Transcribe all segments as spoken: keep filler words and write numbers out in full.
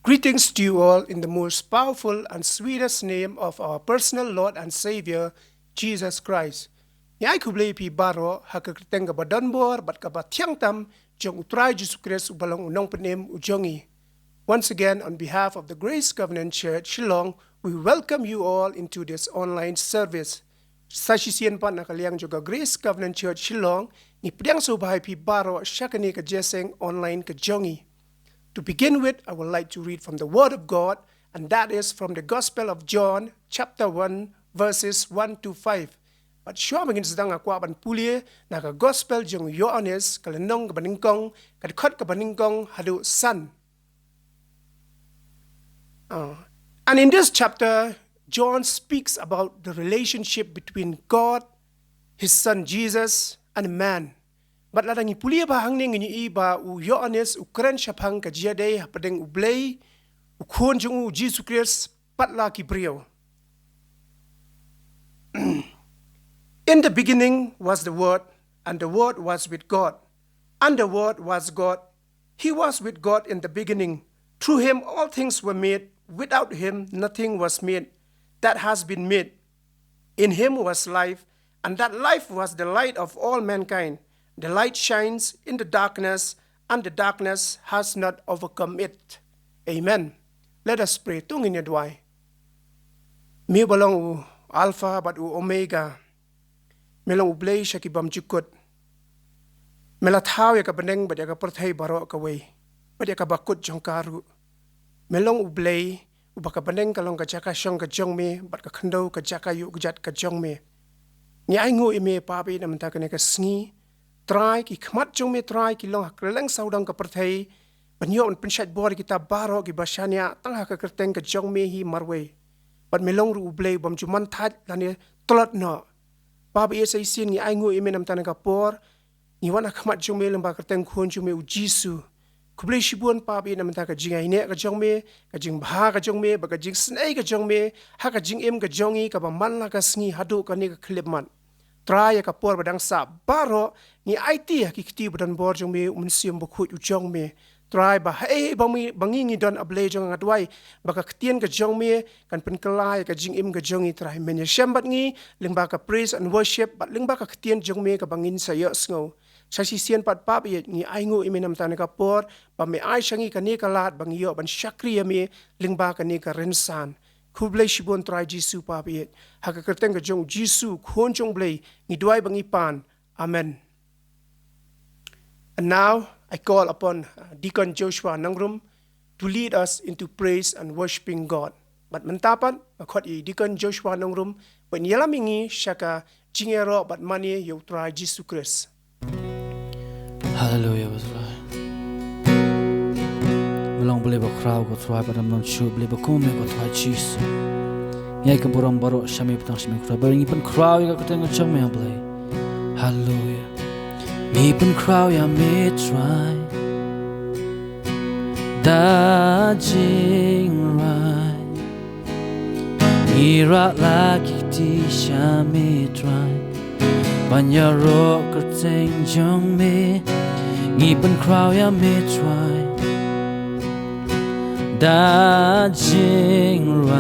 Greetings to you all in the most powerful and sweetest name of our personal Lord and Savior, Jesus Christ. Ngi ai khublei ïa phi baroh ha ka kyrteng kaba donbor bad kaba thiang tam jong U Trai Jisu Khrist uba long U Nongpynim u jong ngi. Once again, on behalf of the Grace Covenant Church Shillong, we welcome you all into this online service. Sa shisien pat na ka liang jong ka Grace Covenant Church Shillong, ngi pdiang sngewbha ïa phi baroh sha kane ka jingïaseng online ka jong ngi. To begin with, I would like to read from the Word of God, and that is from the Gospel of John, chapter one, verses one to five. Bad shuwa ba ngin sdang, nga kwah ban pule na ka Gospel jong u Ïoannis, ka lynnong kaba nyngkong, ka dkhot kaba nyngkong haduh san. Uh, and in this chapter, John speaks about the relationship between God, his son Jesus, and man. Bad lada ngi pule bha hangne, ngin ïohi ba u Ïoannis u kren shaphang ka jingïadei hapdeng U Blei, U Khun jong u, Jisu Khrist, bad la ki briew. In the beginning was the Word, and the Word was with God, and the Word was God. He was with God in the beginning. Through him all things were made. Without him nothing was made that has been made. In him was life, and that life was the light of all mankind. The light shines in the darkness, and the darkness has not overcome it. Amen. Let us pray. To ngin ïa duwai. Me uba long u Alpha bad u Omega. Me long U Blei sha ki bymjukut. Me la thaw ïa ka bneng bad ïa ka pyrthei baroh kawei, bad ïa kaba kut jong ka ruh. Me long U Blei uba ka bneng ka long ka jaka shong ka jong me, bad ka khyndew ka jaka ïuh kjat ka jong me. Ngi ainguh ïa me, Papi, na mynta kane ka sngi. Trai, ki khmat jong me, Trai, ki long ha kylleng sawdong ka pyrthei, ban ïoh ban pynshait bor ïa kita baroh kiba shaniah tang ha ka kyrteng ka jong me hi marwei. Bad me long ruh U Blei bym ju man thait lane tlot noh. Papi, sa shisien ngi ainguh ïa me na mynta kane ka por. Ngi wan ha khmat jong me lyngba ka kyrteng Khun jong me U Jisu. Khublei shibun, Papi, na mynta ka jingïaineh ka jong me, ka jingbha ka jong me, bad ka jingsnei ka jong me ha ka jingim ka jong ngi kaba man la ka sngi haduh kane ka khyllipmat. Trai, ïa ka por ba dang sah baroh ngi aiti ha ki kti ba donbor jong me, U Mynsiem Bakhuid u jong me. Trai, ba haei ba ngi, ba ngi ngi don, A Blei jong nga, nga duwai ba ka ktien ka jong me kan pynkylla ïa ka jingim ka jong ngi, Trai. Men ïashem bad ngi lyngba ka praise and worship bad lyngba ka ktien jong me kaba ngin sa ïohsngew. Sa shisien pat, Papi, ngi ainguh ïa me na mynta kane ka por ba me ai sha ngi kane ka lad ba ngi ïoh ban shakri ïa me lyngba kane ka rynsan. Khublei shibun, Trai Jisu, Papi. Ha ka kyrteng ka jong U Jisu, Khun jong U Blei, ngi duwai bad ngi pan. Amen. And now I call upon, uh, Deacon Joshua Nongrum to lead us into praise and worshiping God. Bad mynta pat nga khot ïa i Deacon Joshua Nongrum ban ïalam ïa ngi sha ka jingïaroh bad mane ïa U Trai Jisu Khrist. Haleluia, ko Trai. Me long Blei bakhraw, ko Trai, bad ym don shuh Blei ba kum me, ko Trai Jisu. Ngi ai ka burom baroh sha me, bad tang sha me, ko Trai, ba ngi pynkhraw ïa ka kyrteng ka jong me, Blei. Haleluia. Ngi pynkhraw ïa me, Trai, da jingrwai. Ngi rah la ki kti sha me, Trai, ban ïaroh kyrteng jong me. Ngi pynkhraw ïa me, Trai, da jingrwai.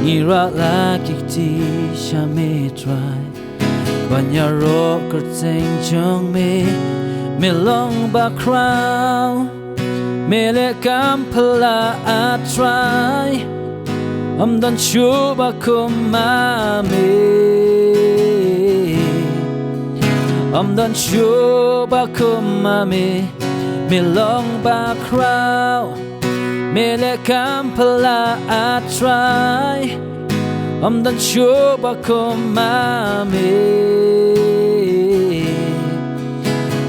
Ngi rah la ki kti sha me, Trai, ban ïaroh kyrteng jong me. Me long bakhraw, me leh kam phylla, ah Trai. Ym don shuh ba kum ma me. Ym don shuh ba kum ma me. Me long bakhraw, me leh kam phylla, ah Trai. Ym don shuh ba kum ma me.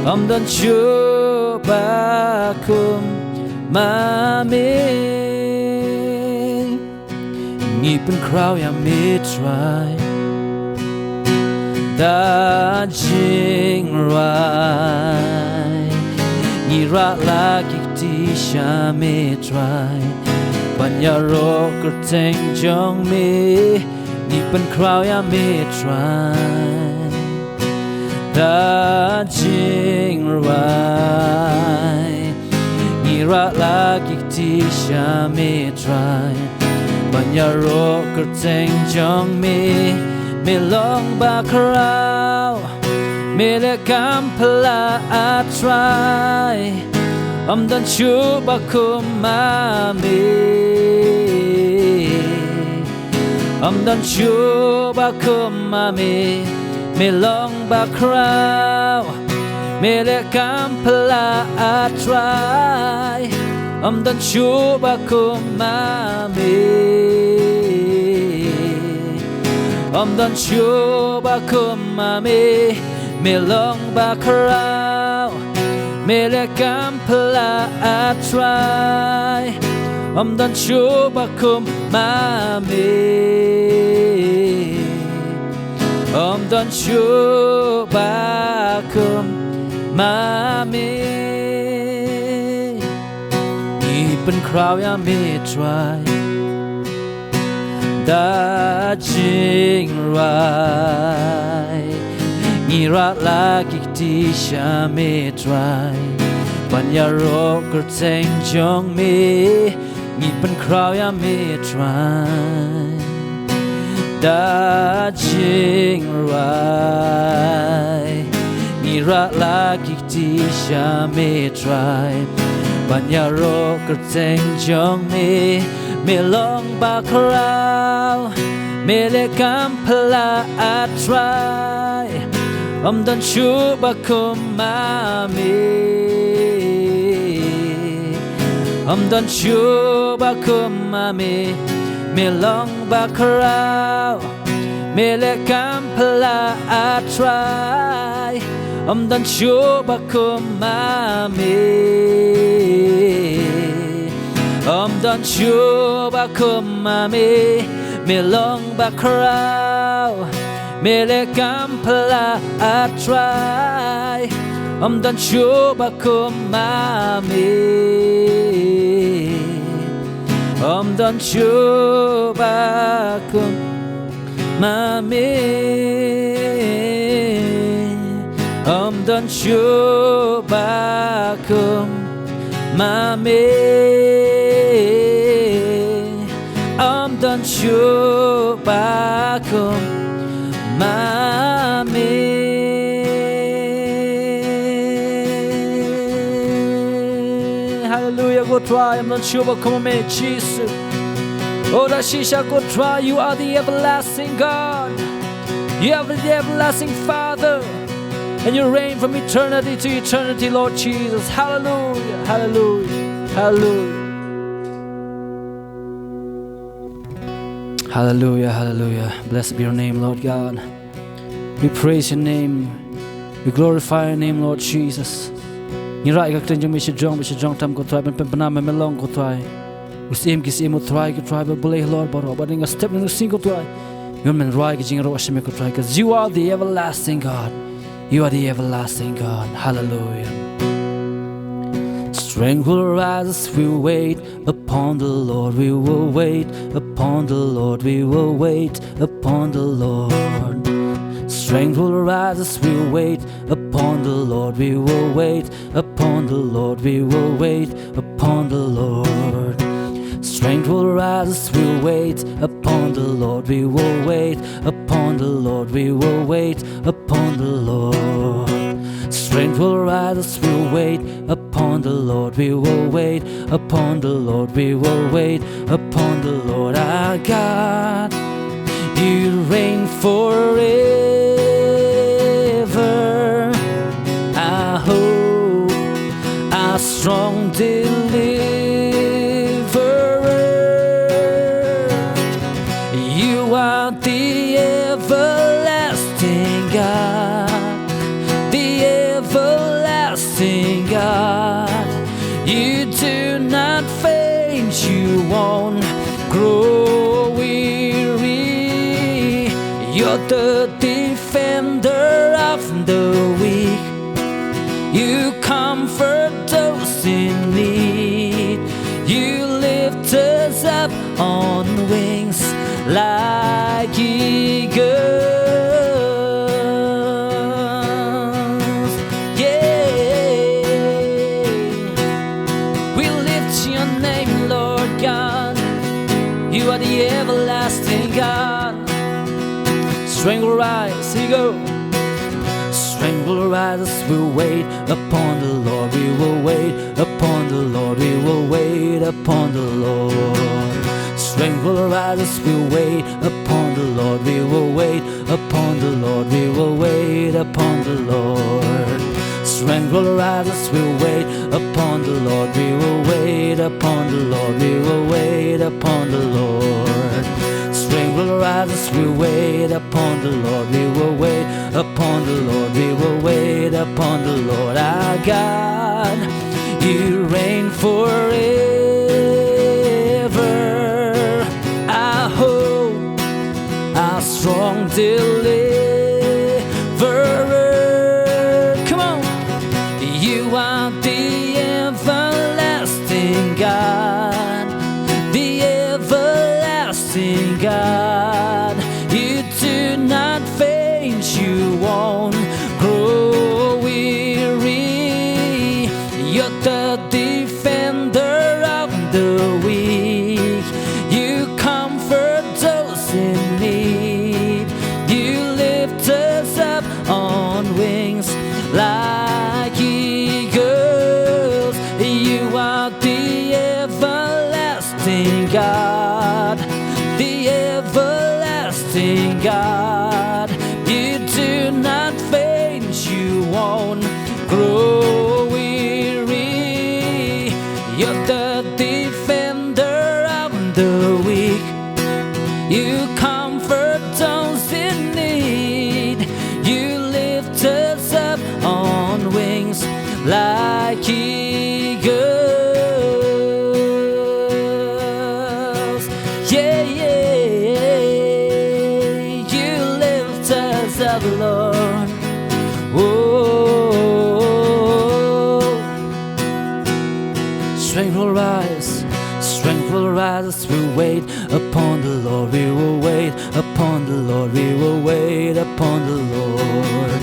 Ym don shuh ba kum ma me. Ngi pynkhraw ïa me, Trai, da jingrwai. Ngi rah la ki kti sha me, Trai, ban ïaroh kyrteng jong me. Ngi pynkhraw ïa me, Trai, da jingrwai. Ngi Rat la ki kti sha me Trai, ban ïaroh kyrteng jong me, me long ba khraw, me leh kam phylla ah Trai, ym don shuh ba kum ma me. Ym don shuh ba kum ma me, me long ba khraw, me leh kam phylla ah Trai. Ym don shuh ba kum ma me. Ym don shuh ba kum ma me, me long ba khraw, me leh kam phylla ah Trai. Ym don shuh ba kum ma me. Ym don shuh ba kum ma me. Ngi pynkhraw ïa me Trai da jingrwai. Ngi rat la ki kti sha me Trai, ban ïaroh kyrteng jong me. Ngi pynkhraw ïa me Trai da jingrwai. Ngi rat la ki kti sha me Trai, ban ïaroh kyrteng jong me. Me long ba khraw, me leh kam phylla ah Trai. Ym don shuh ba kum ma me. Ym don shuh ba kum ma me, me long ba khraw, me leh kam phylla ah Trai. Ym don shuh ba kum ma me. Ym don shuh ba kum ma me, me long ba khraw, me leh kam phylla ah Trai. Ym don shuh ba kum ma me. Ym don shuh ba kum ma me. Ym don shuh ba kum ma me. Ym don shuh ba kum ma me. Hallelujah, ko Trai, ym don shuh ba kum ma me, Jisu. Oh, da shisha ko Trai, you are the everlasting God. You are the everlasting Father. And you reign from eternity to eternity, Lord Jesus. Hallelujah, hallelujah, hallelujah. Hallelujah, hallelujah. Blessed be your name, Lord God. We praise your name. We glorify your name, Lord Jesus. Ngi rai ka kren jong me shajrong, ba shajrong tam ko Trai, ban pynpaw me me long ko Trai. U Syiem ki syiem, u Trai ki trai, ba Blei halor baroh, ba dang ka step nang sing ko Trai. Ngan men rai ki jingïaroh sha me ko Trai, 'cause you are the everlasting God. You are the everlasting God. Hallelujah. Strength will rise as we wait upon the Lord. We will wait upon the Lord. We will wait upon the Lord. Strength will rise as we wait upon the Lord. We will wait upon the Lord. We will wait upon the Lord. Strength will rise as we wait upon the Lord. We will wait upon the Lord. We will wait upon the Lord. Strength will rise as we wait upon the Lord. We will wait upon the Lord. We will wait upon the Lord our God. You reign forever. Our hope, our strong deliverer. You are the everlasting God, the everlasting God. You do not faint, you won't grow weary. You're the defender of the weak. You comfort those in need. You lift us up on wings like eagles. Yeah. We Strength will rise, here you go. Strength will rise as we wait upon the Lord. We will wait upon the Lord. We will wait upon the Lord. Strength will rise as we wait upon the Lord. We will wait upon the Lord. We will wait upon the Lord. Strength will rise as we wait upon the Lord. We will wait upon the Lord. We will wait upon the Lord. Strength will rise as we wait upon the Lord. We will wait upon the Lord. We will wait upon the Lord. Our God, you reign forever. Our hope, our strong deliverer. Come on. You are the everlasting God, the everlasting God. You do not faint, you won't grow weary. You're the defender of the weak. You comfort those in need. You lift us up on wings like eagles. You are the everlasting God, the everlasting God. You do not faint, you won't grow weary. You're the defender of the weak. You comfort those in need. You lift us up on wings like eagles. Yeah, yeah. You lift us up, Lord. Oh, strength will rise, strength will rise as we wait upon the Lord. We will wait upon the Lord. We will wait upon the Lord.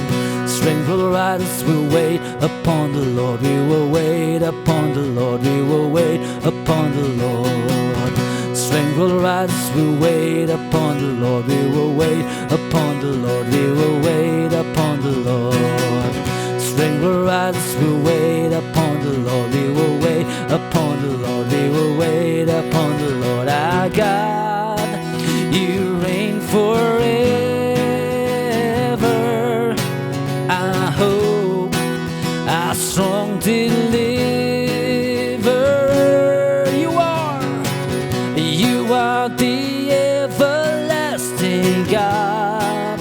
Strength will rise as we wait upon the Lord. We will wait upon the Lord. We will wait upon the Lord. Strength will rise as we wait upon the Lord. We will wait upon the Lord. We will wait upon the Lord. Strength will rise as we wait upon the Lord. We will wait upon the Lord. We will wait upon the Lord. Our God, you reign forever. Our hope, our strong deliverer. You are, you are the everlasting God,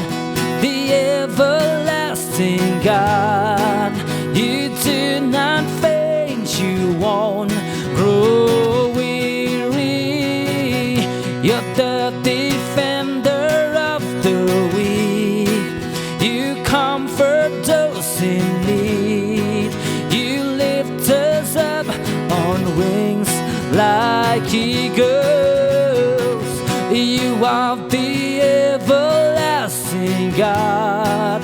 the everlasting God. You do not faint, you won't grow weary. You're the defender of the weak. You comfort those in need. You lift us up on wings like eagles. You are the everlasting God,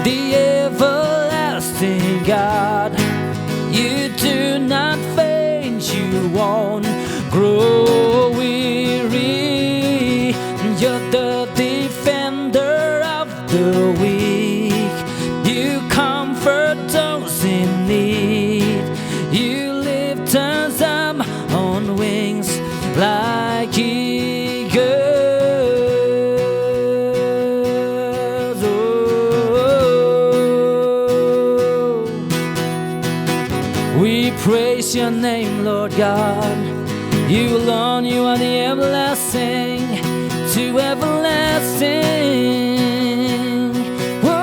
the everlasting God. You do not faint, you won't grow weary. You're the defender of the weak. You comfort those in need. You lift us up on wings like eagles. Oh, we praise your name, Lord God. You alone, you are the everlasting to everlasting. Whoa.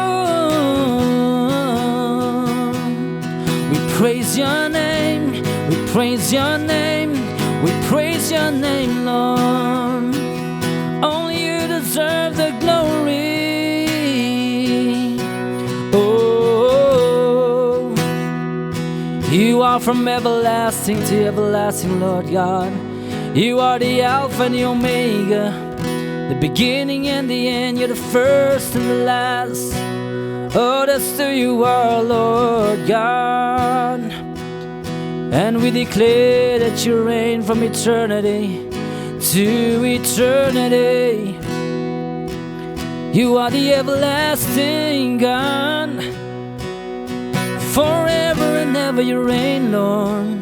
We praise your name, we praise your name, we praise your name, Lord. Only you deserve the glory. Oh, you are from everlasting to everlasting, Lord God. You are the Alpha and the Omega, the beginning and the end. You're the first and the last. Oh, that's who you are, Lord God. And we declare that you reign from eternity to eternity. You are the everlasting God. Forever and ever you reign, Lord.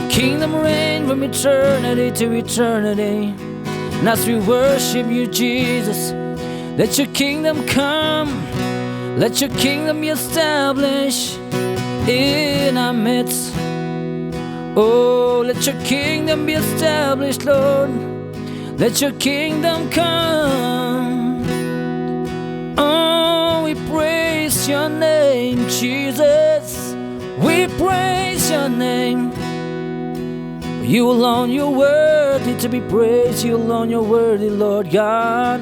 Kingdom reign from eternity to eternity. And as we worship you, Jesus, let your kingdom come. Let your kingdom be established in our midst. Oh, let your kingdom be established, Lord. Let your kingdom come. Oh, we praise your name, Jesus. We praise your name. You alone, you're worthy to be praised. You alone, you're worthy, Lord God.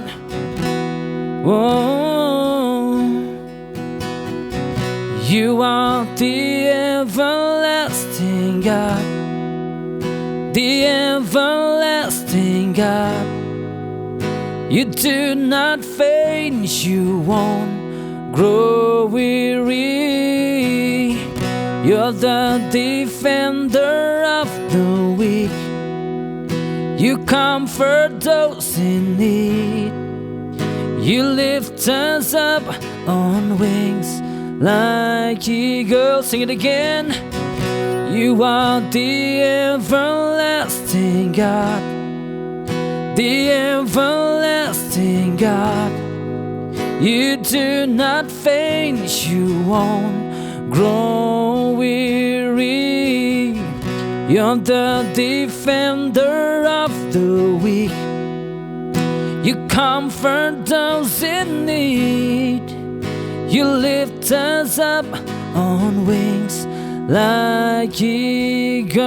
Oh, you are the everlasting God, the everlasting God. You do not faint, you won't grow weary. You're the defender of the weak. You comfort those in need. You lift us up on wings like eagles. Sing it again. You are the everlasting God, the everlasting God. You do not faint, you won't grow weary. You're the defender of the weak. You comfort those in need. You lift us up on wings like eagles.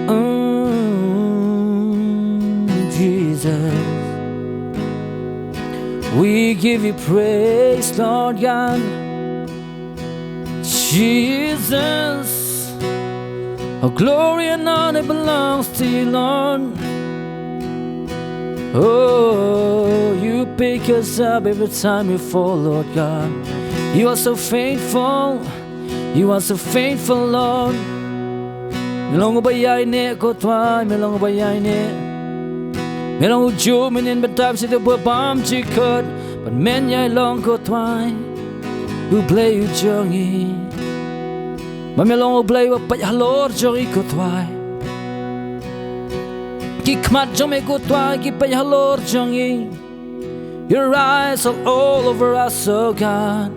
Oh, Jesus. We give you praise, Lord God. Jesus, all glory and honor belongs to you, Lord. Oh, you pick us up every time we fall, Lord God. You are so faithful. You are so faithful, Lord. Me long u ba ïaineh ko Trai, me long u ba ïaineh. Me long u juh mynnin bad dap shi te bwa bam jikot. Bad men ïai long ko Trai, U Blei u jong ngi. Ba me long U Blei uba peit halor jong ngi ko Trai. Ki khmat jong me ko Trai ki peit halor jong ngi. Your eyes are all over us, oh God.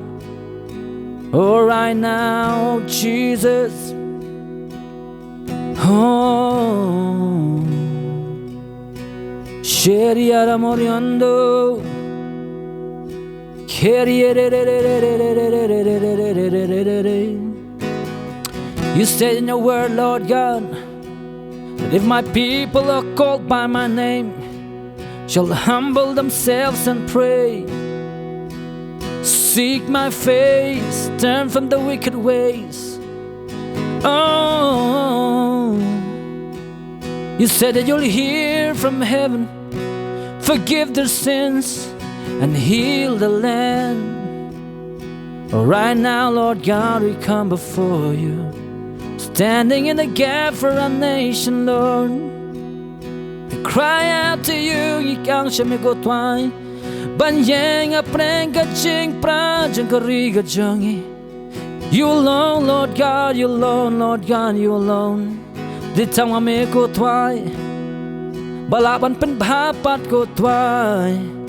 Oh, right now, Jesus. Oh. Sheriara moriando. Keriere. You said in your word, Lord God, that if my people are called by my name, shall humble themselves and pray, seek my face, turn from the wicked ways. Oh, you said that you'll hear from heaven, forgive their sins, and heal the land. Right now, Lord God, we come before you, standing in the gap for our nation, Lord. We cry out to you, ngi kang sha me ko Trai. Ban ïeng hapdeng ka jingpra jong ka ri ka jong ngi. You alone, Lord God, you alone, Lord God, you alone. Dei tang ma me ko Trai ba lah ban pynbha pat ko Trai.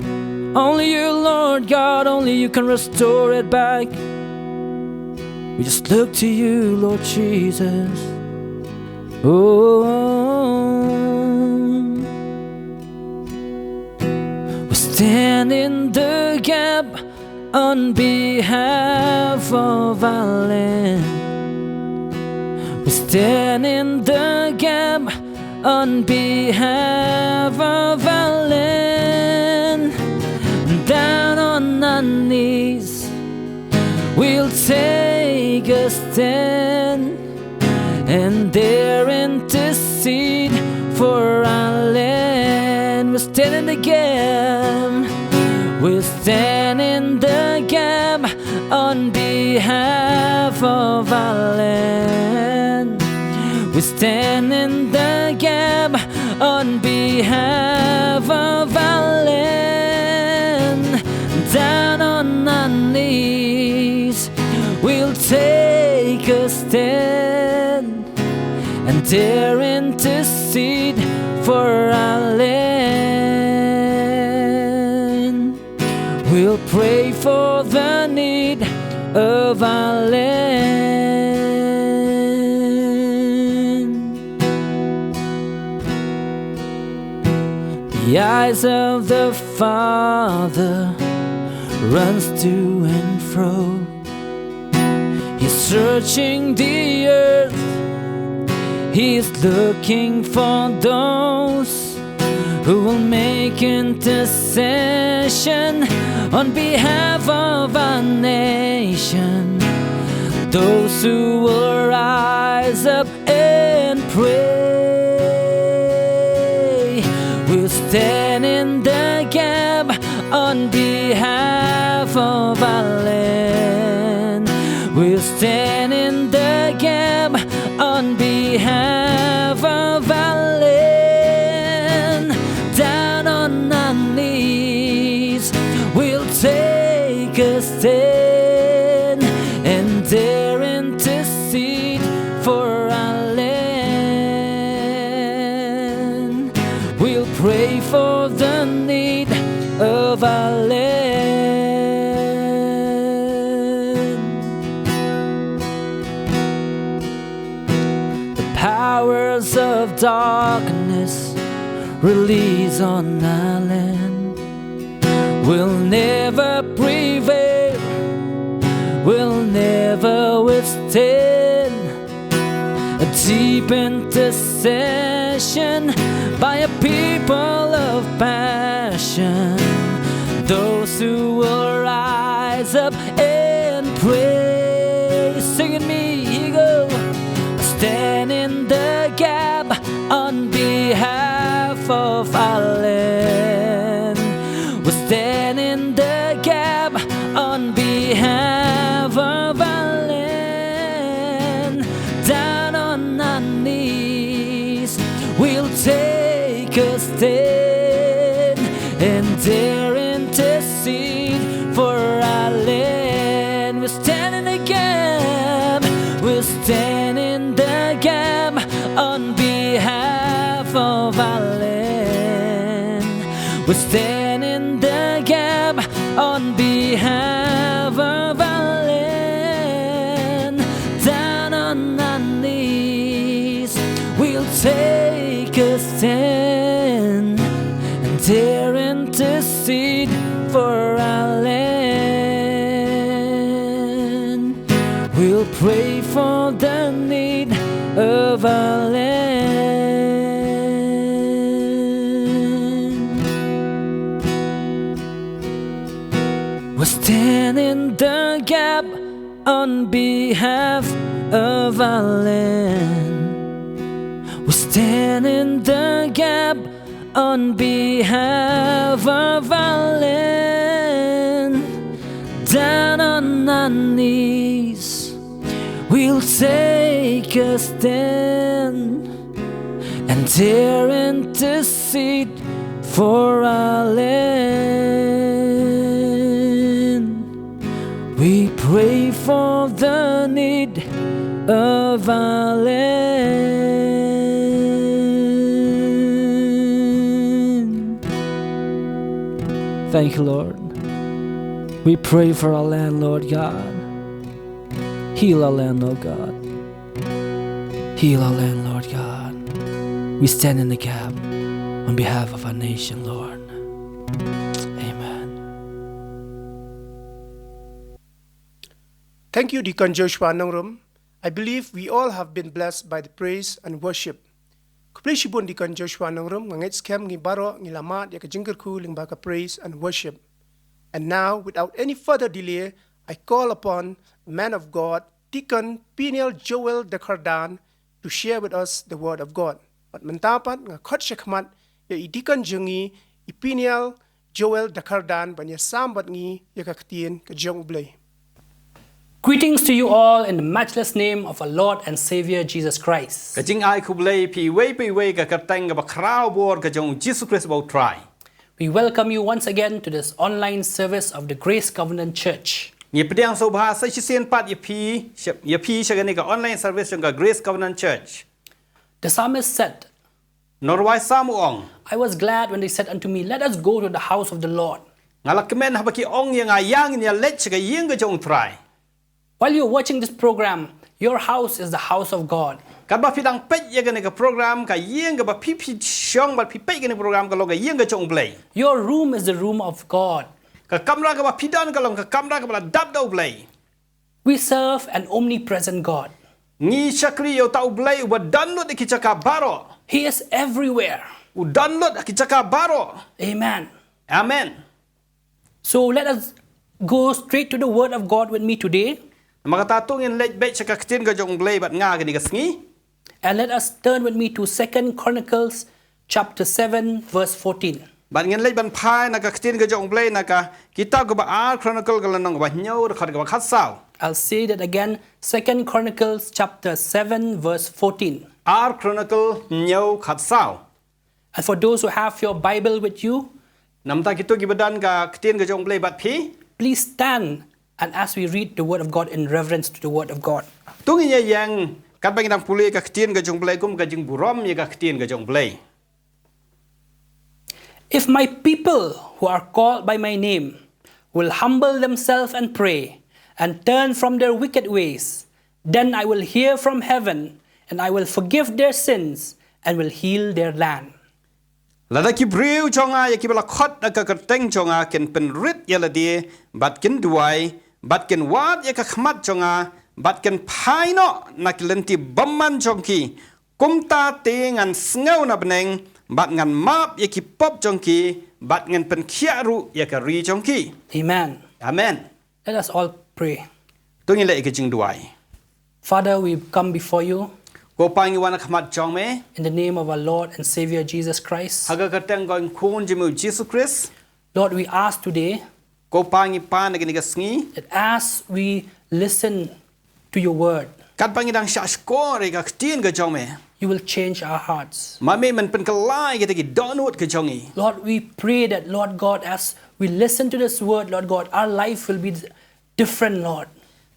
Only you, Lord God, only you can restore it back. We just look to you, Lord Jesus. Oh, we stand in the gap on behalf of our land. We stand in the gap on behalf of our land. Down on our knees, we'll take a stand and there intercede for our land. We stand in the gap. We stand in the gap on behalf of our land. We stand in the gap behalf of our land, down on our knees, we'll take a stand and dare intercede for our land. We'll pray for the need of our land. The eyes of the Father runs to and fro. He's searching the earth. He's looking for those who will make intercession on behalf of our nation. Those who will rise up and pray. We'll stand in the gap on behalf of our land. We'll stand in the gap on behalf of our land. Down on our knees, we'll take a stand and dare intercede for our land. We'll pray for the need of our land. The powers of darkness release on our land. We'll never prevail, we'll never withstand a deep intercession by a people of passion. Those who will rise up and pray. Sing it with me, here we go. Stand in the gap on behalf of our land. We stand in the gap on behalf of our land. Down on our knees, we'll take a stand and dare intercede for our land. We stand in the gap. We stand in the gap on behalf of our land. We stand in the gap on behalf of our land. Down on our knees, we'll take a stand and dare intercede for our land. We'll pray for the need of our land. We stand in the gap on behalf of our land. We stand in the gap on behalf of our land. Down on our knees, we'll take a stand and dare intercede for our land. We pray for the need of our land. Thank you, Lord. We pray for our land, Lord God. Heal our land, oh God. Heal our land, Lord God. We stand in the gap on behalf of our nation, Lord. Amen. Thank you, Deacon Joshua Nongrum. I believe we all have been blessed by the praise and worship. Khublei shibun, Deacon Joshua Nongrum, nga ngeit skhem ngi baroh ngi la mad ïa ka jingkyrkhu lyngba ka praise and worship. And now, without any further delay, I call upon the man of God, Deacon Peniel Joel Dakhardan, to share with us the word of God. Bad mynta pat nga khot shakhmat ïa i Deacon jong ngi, i Peniel Joel Dakhardan, ban ïasam bad ngi ïa ka ktien ka jong U Blei. Greetings to you all in the matchless name of our Lord and Savior Jesus Christ. Ka jingai khublei phi iwei pa iwei ha ka kyrteng kaba khraw bor ka jong u Jisu Khrist uba u Trai. We welcome you once again to this online service of the Grace Covenant Church. Ngi pdiang sngewbha sa shisien pat ïa phi, sha, ïa phi sha kane ka online service jong ka Grace Covenant Church. The psalmist said, Nongrwai Salm u ong, "I was glad when they said unto me, 'Let us go to the house of the Lord.'" Nga la kmen haba ki ong ïa nga, "Ïa ngin ïa leit sha ka ïing ka jong u Trai." While you're watching this program, your house is the house of God. Katba phi dang peit ïa kane ka program, ka ïing kaba phi phi shong bad phi peit kane ka program ka long ka ïing ka jong u Blei. Your room is the room of God. Ka kamra kaba phi don ka long ka kamra kaba la dap da u Blei. We serve an omnipresent God. Ngi shakri ïa uta u Blei uba don lut ha ki jaka baroh. He is everywhere. U don lut ha ki jaka baroh. Amen. Amen. So let us go straight to the word of God with me today. Namar kata to ngin leit beit sha ka ktien ka jong u Blei bad nga kane ka sngi. And let us turn with me to Second Chronicles chapter seven, verse fourteen. Bad ngin leit ban phai na ka ktien ka jong u Blei na ka kitab kaba ar Chronicle ka lynnong kaba hynñiew dkhot kaba khatsaw. I'll say that again, Second Chronicles chapter seven, verse fourteen. Ar Chronicle hynñiew khatsaw. And for those who have your Bible with you, namar kito kiba don ka ktien ka jong u Blei bad phi, please stand and as we read the word of God in reverence to the word of God. To ngin ïa ïeng katba ngi dang pule ka ktien ka jong u Blei kum ka jingburom ïa ka ktien ka jong u Blei. If my people who are called by my name will humble themselves and pray and turn from their wicked ways, then I will hear from heaven and I will forgive their sins and will heal their land. Lada ki briew jong nga ïa kiba la khot da ka kyrteng jong nga kin pynrit ïa lade bad kin duwai bad kin wad ïa ka khmat jong nga bad kin phai noh na ki lynti bymman jong ki, kumta te ngan sngew na bneng bad ngan map ïa ki pop jong ki bad ngan pynkhiah ruh ïa ka ri jong ki. Amen. Amen. Let us all pray. To ngin leit ïa ka jingduwai. Father, we come before you. Ko Pa, ngi wan ha khmat jong me. In the name of our Lord and Savior Jesus Christ. Ha ka kyrteng ko Khun jong me u Jisu Khrist. Lord, we ask today, ko Pa, ngi pan ha kane ka sngi, that as we listen to your word, katba ngi dang shah shkor ïa ka ktien ka jong me, you will change our hearts. Ma me men pynkylla ïa kita ki dohnud ka jong ngi. Lord, we pray that, Lord God, as we listen to this word, Lord God, our life will be different, Lord.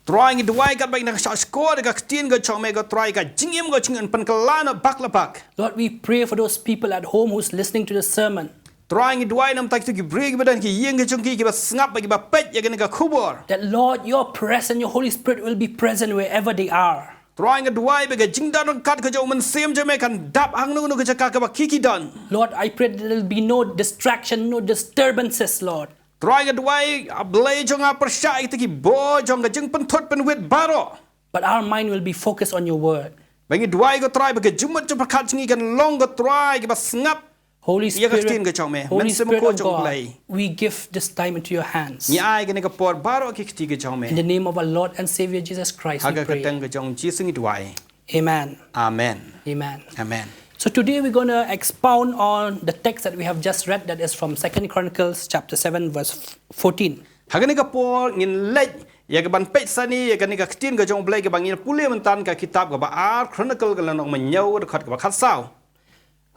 Trai, ngi duwai katba ngi dang shah shkor ïa ka ktien ka jong me, ko Trai, ka jingim ka jong ngi yn pynkylla noh bak la bak. Lord, we pray for those people at home who's listening to the sermon. Trai, ngi duwai namar kita ki briew kiba don ha ki ïing ka jong ki, kiba sngap bad kiba peit ïa kane ka khubor. That Lord, your presence, your Holy Spirit will be present wherever they are. Trai, nga duwai ba ka jingdon ryngkat ka jong u Mynsiem jong me kan dap hangno hangno ka jaka kaba ki ki don. Lord, I pray that there will be no distraction, no disturbances, Lord. Trai, nga duwai, A Blei jong nga, pyrshah ïa kita ki bor jong ka jingpynthut pynwit baroh. But our mind will be focused on your word. Ba ngi duwai, ko Trai, ba ka jingmut jingpyrkhat jong ngi kan long, ko Trai, kiba sngap Holy Spirit, ïa ka ktien ka jong me. Holy Mynsiem Spirit Bakhuid jong u Blei, we give this time into your hands. Ngi ai kane ka por baroh ha ki kti ka jong me. In the name of our Lord and Savior Jesus Christ, we pray. Ha ka kyrteng ka jong Jisu ngi duwai. Amen. Amen. Amen. Amen. So today we're gonna expound on the text that we have just read, that is from Second Chronicles chapter seven, verse fourteen. Ha kane ka por ngin leit ïa kaban peit sani ïa kane ka ktien ka jong u Blei kaba ngin pule mynta, ka kitab kaba ar Chronicle ka lynnong hynñiew dkhot kaba khatsaw.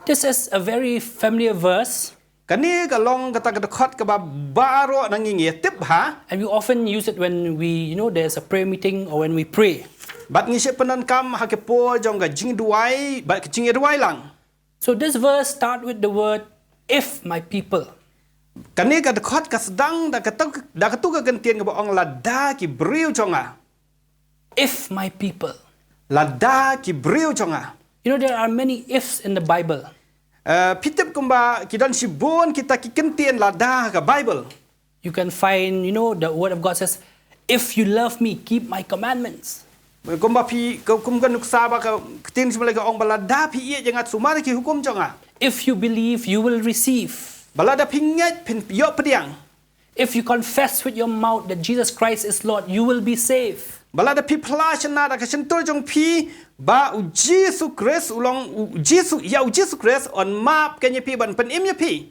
This is a very familiar verse. Kane ka long kata ka dkhot kaba baroh na ngi ngi tip bha. And we often use it when we, you know, there's a prayer meeting or when we pray. Bad ngi shait pyndonkam ha ki por jong ka jingduwai bad ka jingïaduwai lang. So this verse start with the word, "If my people." Kane ka dkhot ka sdang da katu, da katu ka kyntien kaba ong, "Lada ki briew jong nga." If my people. Lada ki briew jong nga. You know, there are many ifs in the Bible. Eh, phi tip kumba ki don shibun kita ki kyntien lada ha ka Bible. You can find, you know, the word of God says, "If you love me, keep my commandments." Kumba phi, kum, kum ka nuksa ba ka ktien jong u Blei ka ong ba lada phi ïeit ïa nga, sumar ïa ki hukum jong nga. If you believe, you will receive. Ba lada phi ngeit, phin ïoh pdiang. If you confess with your mouth that Jesus Christ is Lord, you will be saved. Ba lada phi phla shynna da ka shyntur jong phi ba u Jisu Khrist u long, u Jisu, ïa u Jisu Khrist un map kane ïa phi ban pynim ïa phi.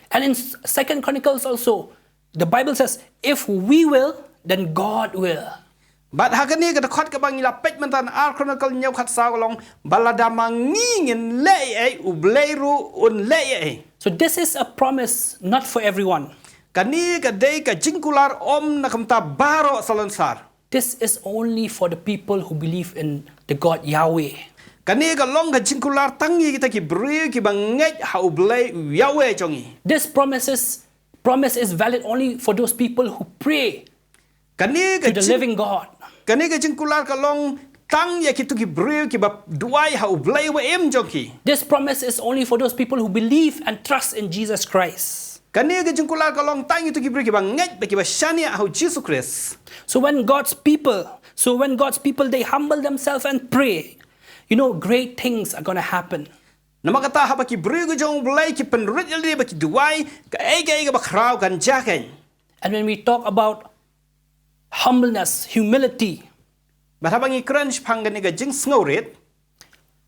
And in Second Chronicles also, the Bible says, "If we will, then God will." Bad ha kane ka dkhot kaba ngi la peit mynta na Ar Chronicle hynñiew khatsaw ka long ba lada ma ngi ngin leh ei ei, U Blei ruh un leh ei ei. So this is a promise not for everyone. Kane ka dei ka jingkular ym na ka bynta baroh salonsar. This is only for the people who believe in the God Yahweh. Kane ka long ka jingkular tang ïa kita ki briew kiba ngeit ha U Blei Yahweh jong ngi. This promises promise is valid only for those people who pray Kane ka to the jing living God. Kane ka jingkular ka long tang ïa kito ki briew kiba duwai ha U Blei uba im jong ki. This promise is only for those people who believe and trust in Jesus Christ. Kane ka jingkular ka long tang ïa kito ki briew kiba ngeit bad kiba shaniah ha U Jisu Khrist. So when God's people, so when God's people, they humble themselves and pray, you know, great things are gonna happen. Namar kata haba ki briew ki jong U Blei ki pynrit ïalade bad ki duwai, kaei kaei kaba khraw kan jia kein. And when we talk about humbleness, humility, bad haba ngi kren shaphang kane ka jingsngewrit,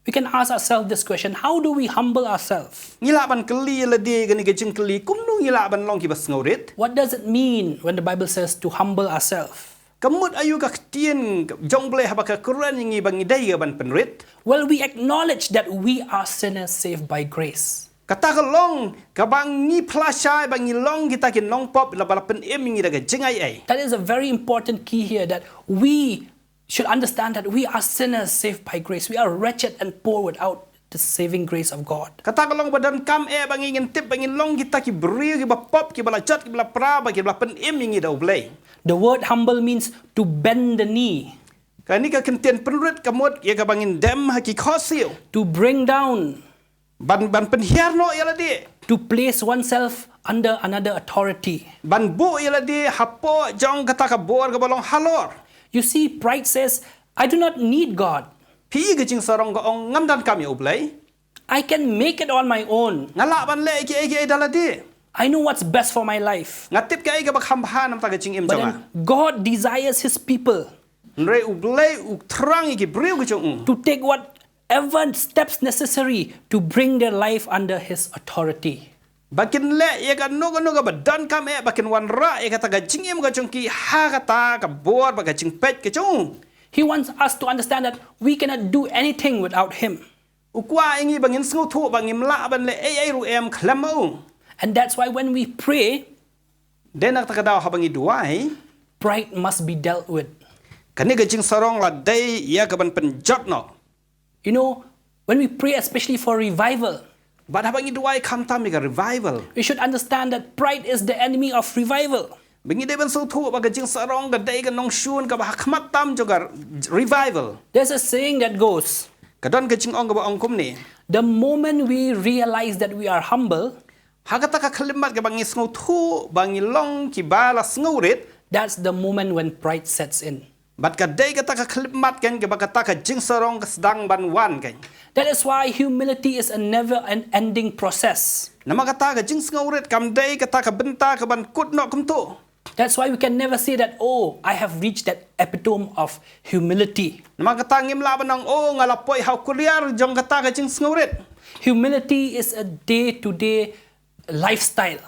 we can ask ourselves this question: how do we humble ourselves? Ngi lah ban kylli ïalade kane ka jingkylli, kumno ngi lah ban long kiba sngewrit? What does it mean when the Bible says to humble ourselves? Ka mut aïu ka ktien jong U Blei haba ka kren ïa ngi ba ngi dei ban pynrit? Well, we acknowledge that we are sinners saved by grace. Kata ka long kaba ngi phla shai ba ngi long kita ki nongpop la ba la pynim ïa ngi da ka jingai ei. That is a very important key here, that we should understand that we are sinners saved by grace. We are wretched and poor without the saving grace of God. Kata ka long ba donkam eh ba ngi ngin tip ba ngi long kita ki briew kiba pop, kiba la jot, kiba la pra, ba kiba la pynim ïa ngi da U Blei. The word humble means to bend the knee. Kane ka ktien pynrit ka mut ïa kaba ngin dem ha ki khohsiew. To bring down. Ban, ban pynhiar noh ïalade. To place oneself under another authority. Ban buh ïalade hapoh jong kata ka bor kaba long halor. You see, pride says, "I do not need God." Phi i ka jingsarong ka ong ngam donkam ïa U Blei. "I can make it on my own." Nga lah ban leh kiei kiei da lade. "I know what's best for my life." Nga tip kaei kaba kham bha namar ka jingim jong nga. But then God desires his people. Hynrei U Blei u thrang ïa ki briew ki jong u. To take whatever steps necessary to bring their life under his authority. Ba kin leh ïa kano kano kaba donkam eh ba kin wanrah ïa kata ka jingim ka jong ki ha kata ka bor bad ka jingpeit ka jong u. He wants us to understand that we cannot do anything without him. U kwah ïa ngi ba ngin sngewthuh ba ngim lah ban leh ei ei ruh em khlem ma u. And that's why when we pray, dei na kata ka daw haba ngi duwai, pride must be dealt with. Kane ka jingsarong la dei ïa ka ban pynjot noh. You know, when we pray, especially for revival, bad haba ngi duwai khamtam ïa ka revival, we should understand that pride is the enemy of revival. Ba ngi dei ban sngewthuh ba ka jingsarong ka dei ka nongshun kaba ha khmat tam jong ka revival. There's a saying that goes, ka don ka jingong kaba ong kumne: "The moment we realize that we are humble, ha kata ka khyllipmat kaba ngi sngewthuh ba ngi long kiba la sngewrit, that's the moment when pride sets in." Bad ka dei kata ka khyllipmat kein kaba kata ka jingsarong ka sdang ban wan kein. That is why humility is a never an ending process. Namar kata ka jingsngewrit kam dei kata ka bynta ka ban kut noh kumto. That's why we can never say that, "Oh, I have reached that epitome of humility." Namar kata ngim lah ban ong, "Oh, nga la poi ha u kuliar jong kata ka jingsngewrit." Humility is a day to day lifestyle.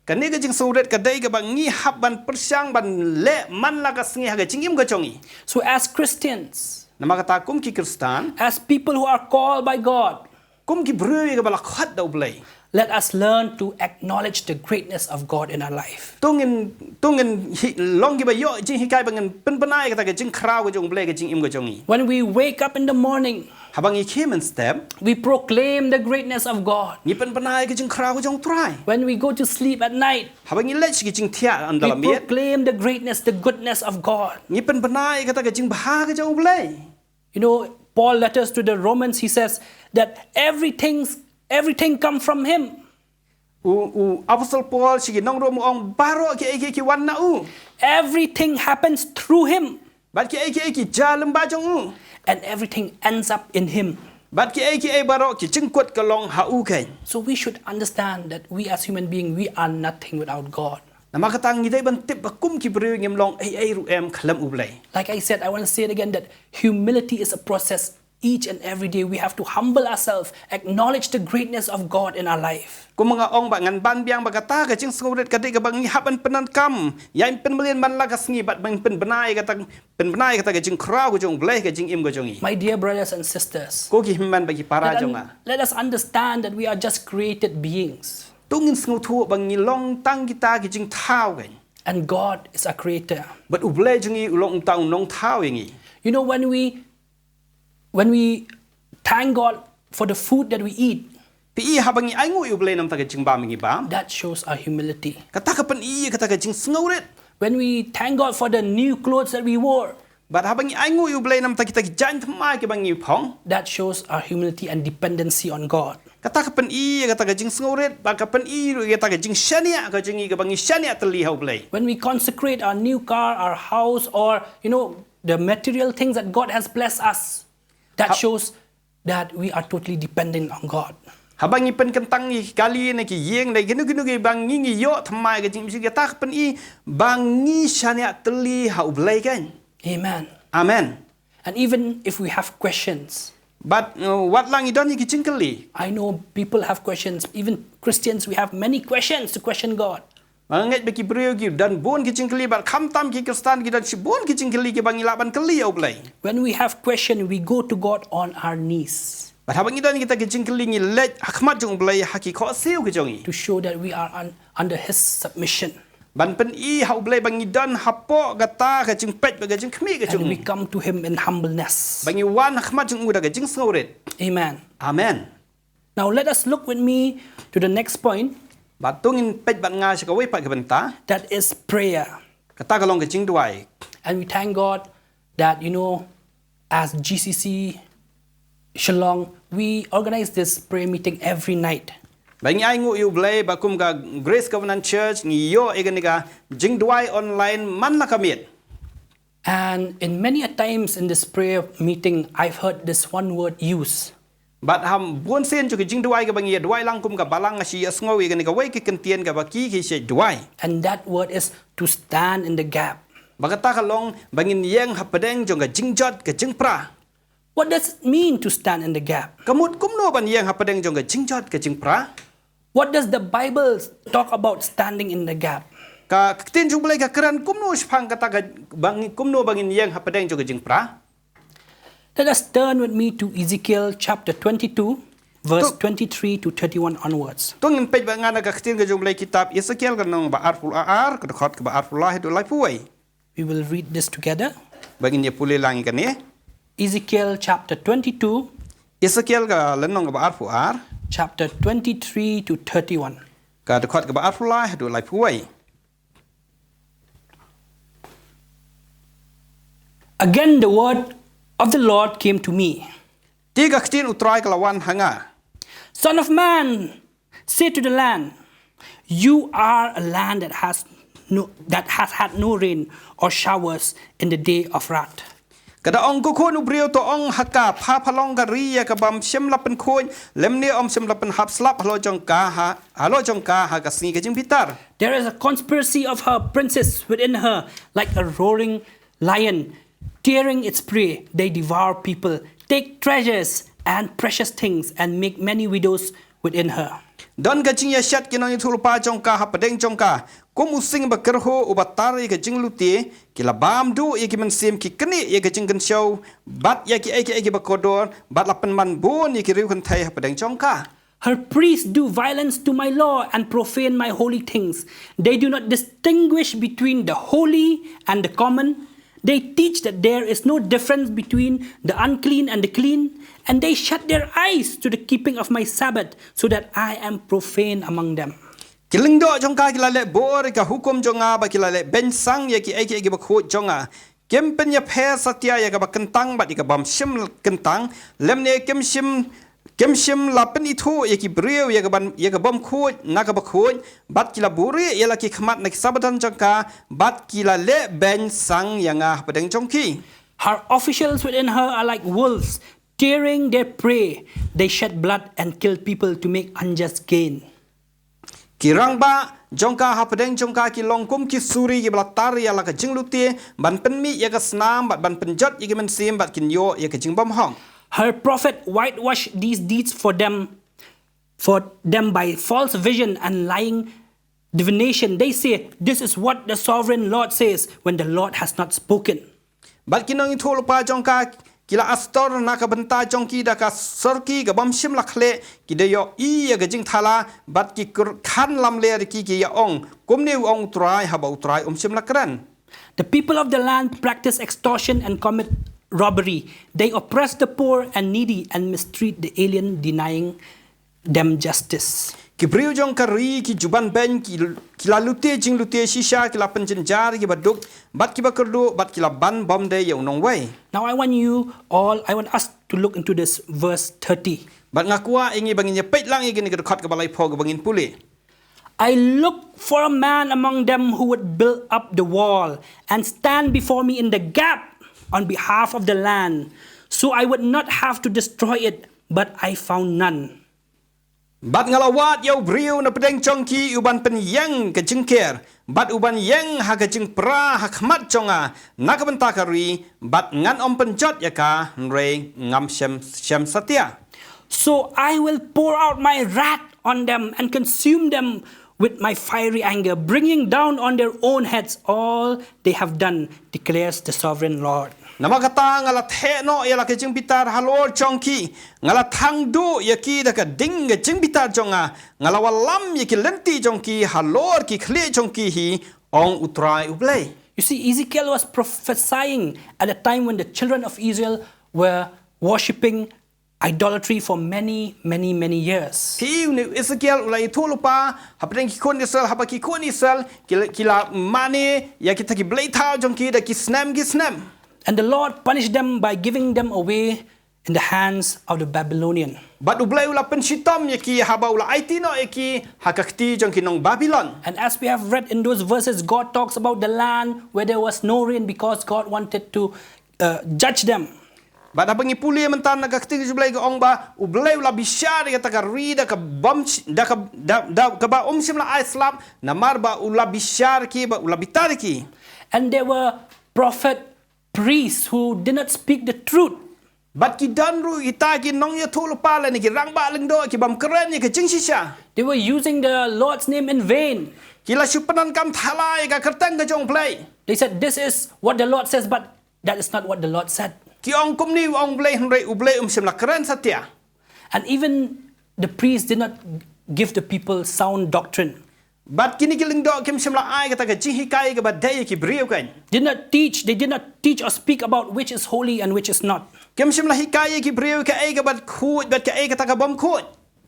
Kane ka jingsngewrit ka dei kaba ngi hap ban pyrshang ban leh man la ka sngi ha ka jingim ka jong ngi. So as Christians, namar kata kum ki Khristan, as people who are called by God, kum ki briew ïa kaba la khot da U Blei, let us learn to acknowledge the greatness of God in our life. To ngin, to ngin hi, long kiba ïoh jinghikai ba ngin pynbna ïa kata ka jingkhraw ka jong U Blei ka jingim ka jong ngi. When we wake up in the morning, haba ngi khie mynstep, we proclaim the greatness of God. Ngi pynbna ïa ka jingkhraw ka jong U Trai. When we go to sleep at night, haba ngi leit sha ka jingthiah ynda la miet, we proclaim the greatness, the goodness of God. Ngi pynbna ïa kata ka jingbha ka jong U Blei. You know, Paul letters to the Romans, he says that everything, everything come from him. U, u Apostol Paul sha ki nong Rom u ong baroh kiei kiei ki wan na u. Everything happens through him. Bad kiei kiei ki jia lyngba jong u. And everything ends up in him. Bad kiei kiei baroh ki jingkut ka long ha u kein. So we should understand that we as human being, we are nothing without God. Namar kata ngi dei ban tip ba kum ki briew ngim long ei ei ruh em khlem U Blei. Like I said, I want to say it again, that humility is a process Each and every day we have to humble ourselves, acknowledge the greatness of God in our life. Kum nga ong ba ngan ban biang ba kata ka jingsngewrit ka dei kaba ngi hap ban pyndonkam, ïa pynmlien man la ka sngi bad ban pynbna ïa kata, pynbna ïa kata ka jingkhraw ka jong U Blei ha ka jingim ka jong ngi. My dear brothers and sisters, Ko ki hynmen bad ki para let, jong un- nga. let us understand that we are just created beings. To ngin sngewthuh ba ngi long tang kita ki jingthaw kein. And God is our creator. Bad U Blei jong ngi u long tang u nongthaw ïa ngi. You know, when we when we thank God for the food that we eat, Phi i haba ngi ainguh ïa U Blei namar ka jingbam ngi bam. that shows our humility. Kata ka pyni ïa kata ka jingsngewrit. When we thank God for the new clothes that we wore, Bad haba ngi ainguh ïa U Blei namar kita ki jaiñ thymmai kiba ngi phong. that shows our humility and dependency on God. Kata ka pyni ïa kata ka jingsngewrit, bad ka pyni ruh ïa kata ka jingshaniah ka jong ngi kaba ngi shaniah tylli ha U Blei. When we consecrate our new car, our house, or, you know, the material things that God has blessed us, that Ha- shows that we are totally dependent on God. Haba ngi pynkyntang ïa ki kali ne ki ïing ne kino kino kiba ngi ngi ïoh thymmai ka jingim, kata ka pyni ba ngi shaniah tylli ha U Blei kein. Amen. Amen. And even if we have questions, Bad, uh, wat la ngi don ïa ki jingkylli. I know people have questions, even Christians, we have many questions to question God. Ba nga ngeit ba ki briew ki don bun ki jingkylli, bad khamtam ki Khristan ki don shibun ki jingkylli kiba ngi lah ban kylli ïa U Blei. When we have question, we go to God on our knees Bad haba ngi don kita ki jingkylli ngi leit ha khmat jong U Blei ha ki khohsiew ki jong ngi. to show that we are un- under His submission. Ban pyni ha U Blei ba ngi don hapoh kata ka jingpeit bad ka jingkhmih ka jong ngi. And we come to Him in humbleness. Ba ngi wan ha khmat jong u da ka jingsngewrit. Amen. Amen. Now let us look with me to the next point. Bad to ngin peit bad nga sha kawei pat ka bynta. That is prayer. Kata ka long ka jingduwai. And we thank God that, you know, as G C C Shillong, we organize this prayer meeting every night. Ba ngi ainguh ïa U Blei ba kum ka Grace Covenant Church ngi ïoh ïa kane ka jingduwai online man la ka miet. And in many a times in this prayer meeting, I've heard this one word used. Bad ha bun sien jong ki jingduwai kiba ngi ïa duwai lang kum ka balang nga shu ïa sngew ïa kane kawei ka kyntien kaba ki ki shu duwai. And that word is to stand in the gap. Ba kata ka long ba ngin ïeng hapdeng jong ka jingjot ka jingpra. What does it mean to stand in the gap? Ka mut kumno ban ïeng hapdeng jong ka jingjot ka jingpra? What does the Bible talk about standing in the gap? Ka ktien jong U Blei ka kren kumno shaphang kata ka ba ngi kumno ba ngin ïeng hapdeng jong ka jingpra? Let us turn with me to Ezekiel chapter twenty-two, verse To- twenty-three to thirty-one onwards. To ngin peit bad nga na ka ktien ka jong U Blei kitab Ezekiel ka lynnong ba arphew ar, ka dkhot kaba arphew lai haduh laiphew wei. We will read this together. Ba ngin ïa pule lang ïa kane. Ezekiel chapter twenty-two, Ezekiel ka lynnong kaba arphew ar. chapter twenty-three to thirty-one. Ka dkhot kaba arphew lai haduh laiphew wei. Again, the word of the Lord came to me. Te ka ktien U Trai ka la wan ha nga. Son of man, say to the land, you are a land that has no, that has had no rain or showers in the day of wrath. Ka da ong, ko khun u briew, to ong ha ka, pha pha long ka ri ïa kaba ym shym la pynkhuid, lymne ym shym la pynhap slap halor jong ka ha, halor jong ka ha ka sngi ka jingbitar. There is a conspiracy of her princes within her, like a roaring lion, tearing its prey. They devour people, take treasures and precious things, and make many widows within her. Don ka jingïashet ki nongïathuhlypa jong ka hapdeng jong ka, kum u sing ba kyrhuh uba tar ïa ka jinglute, ki la bam duh ïa ki mynsiem, ki knieh ïa ka jingkynshew, bad ïa kiei kiei kiba kordor, bad la pynman bun ïa ki riew kynthei hapdeng jong ka. Her priests do violence to my law and profane my holy things. They do not distinguish between the holy and the common. They teach that there is no difference between the unclean and the clean, and they shut their eyes to the keeping of my Sabbath, so that I am profane among them. Ki lyngdoh jong ka ki la leh bor ïa ka hukum jong nga, bad ki la leh beiñ sang ïa kiei kiei kiba khuid jong nga. Kim pynïapher satia ïa kaba kyntang bad ïa kaba ym shym kyntang, lymne kim shym, kim shym la pynithuh ïa ki briew ïa kaban, ïa kaba ym khuid na kaba khuid, bad ki la buhrieh ïa la ki khmat na ki Sabbaton jong ka, bad ki la leh beiñ sang ïa nga hapdeng jong ki. Her officials within her are like wolves, tearing their prey. They shed blood and kill people to make unjust gain. Ki rangbah jong ka hapdeng jong ka ki long kum ki suri kiba la tar ïa la ka jinglute, ban pynmih ïa ka snam, bad ban pynjot ïa ki mynsiem, bad kin ïoh ïa ka jingbymhok. Her prophet whitewash these deeds for them, for them by false vision and lying divination. They say, "This is what the sovereign Lord says," when the Lord has not spoken. Bad ki nongïathuhlypa jong ka ki la astor na ka bynta jong ki da ka sorki ka bym shym la khleh, ki da ïohi ïa ka jingthala, bad ki kyrkhan lamler ki ki ïa ong, kumne u ong U Trai haba U Trai um shym la kren. The people of the land practice extortion and commit robbery. They oppress the poor and needy and mistreat the alien, denying them justice. Ki briew jong ka ri ki ju ban beiñ, ki, ki la lute jinglute shisha, ki la pynjynjar ïa ki baduk, bad ki bakyrduh, bad ki la ban bymdei ïa u nongwei. Now I want you all, I want us to look into this verse thirty. Bad nga kwah ïa ngi ba ngin ïa peit lang ïa kane ka dkhot kaba laiphew kaba ngin pule. I look for a man among them who would build up the wall and stand before me in the gap on behalf of the land, so I would not have to destroy it, but I found none. Bad nga la wad ïa u briew na pdeng jong ki u ban pynïeng ka jingker, bad u ban ïeng ha ka jingpra ha khmat jong nga na ka bynta ka ri, bad ngan ym pynjot ïa ka, hynrei ngam shem, shem satia. So I will pour out my wrath on them and consume them with my fiery anger, bringing down on their own heads all they have done, declares the sovereign Lord. Namar kata nga la theh noh ïa la ka jingbitar halor jong ki, nga la thang duh ïa ki da ka ding ka jingbitar jong nga, nga la wallam ïa ki lynti jong ki halor ki khlieh jong ki hi, ong U Trai U Blei. You see, Ezekiel was prophesying at a time when the children of Israel were worshipping idolatry for many, many, many years. Phi i, une u Esekiel u la ïathuhlypa hapdeng ki khun Israel, haba ki khun Israel ki la, ki la mane ïa kita ki blei thaw jong ki da ki snem ki snem. And the Lord punished them by giving them away in the hands of the Babylonian. Bad U Blei u la pynshitom ïa ki haba u la aiti noh ïa ki ha ka kti jong ki nong Babilon. And as we have read in those verses, God talks about the land where there was no rain because God wanted to uh, judge them. Bad haba ngi pule mynta na ka ktien U Blei ka ong ba U Blei u la bishar ïa kata ka ri da ka bym, da ka, da, da kaba um shym la ai slap, namar ba u la bishar ki, ba u la bitar ki. And there were prophet priests who did not speak the truth. Bad ki don ruh kita ki nongïathuhlypa lane ki rangbah lyngdoh ki bym kren ïa ka jingshisha. They were using the Lord's name in vain. Ki la shu pyndonkam thala ïa ka kyrteng ka jong U Blei. They said, "This is what the Lord says," but that is not what the Lord said. Ki ong kumne u ong U Blei, hynrei U Blei um shym la kren satia. And even the priests did not give the people sound doctrine. Bad kine ki lyngdoh kim shym la ai kata ka jinghikai kaba dei ïa ki briew, kan. Did not teach, they did not teach or speak about which is holy and which is not. Kim shym la hikai ïa ki briew kaei kaba khuid bad kaei kata ka bym khuid.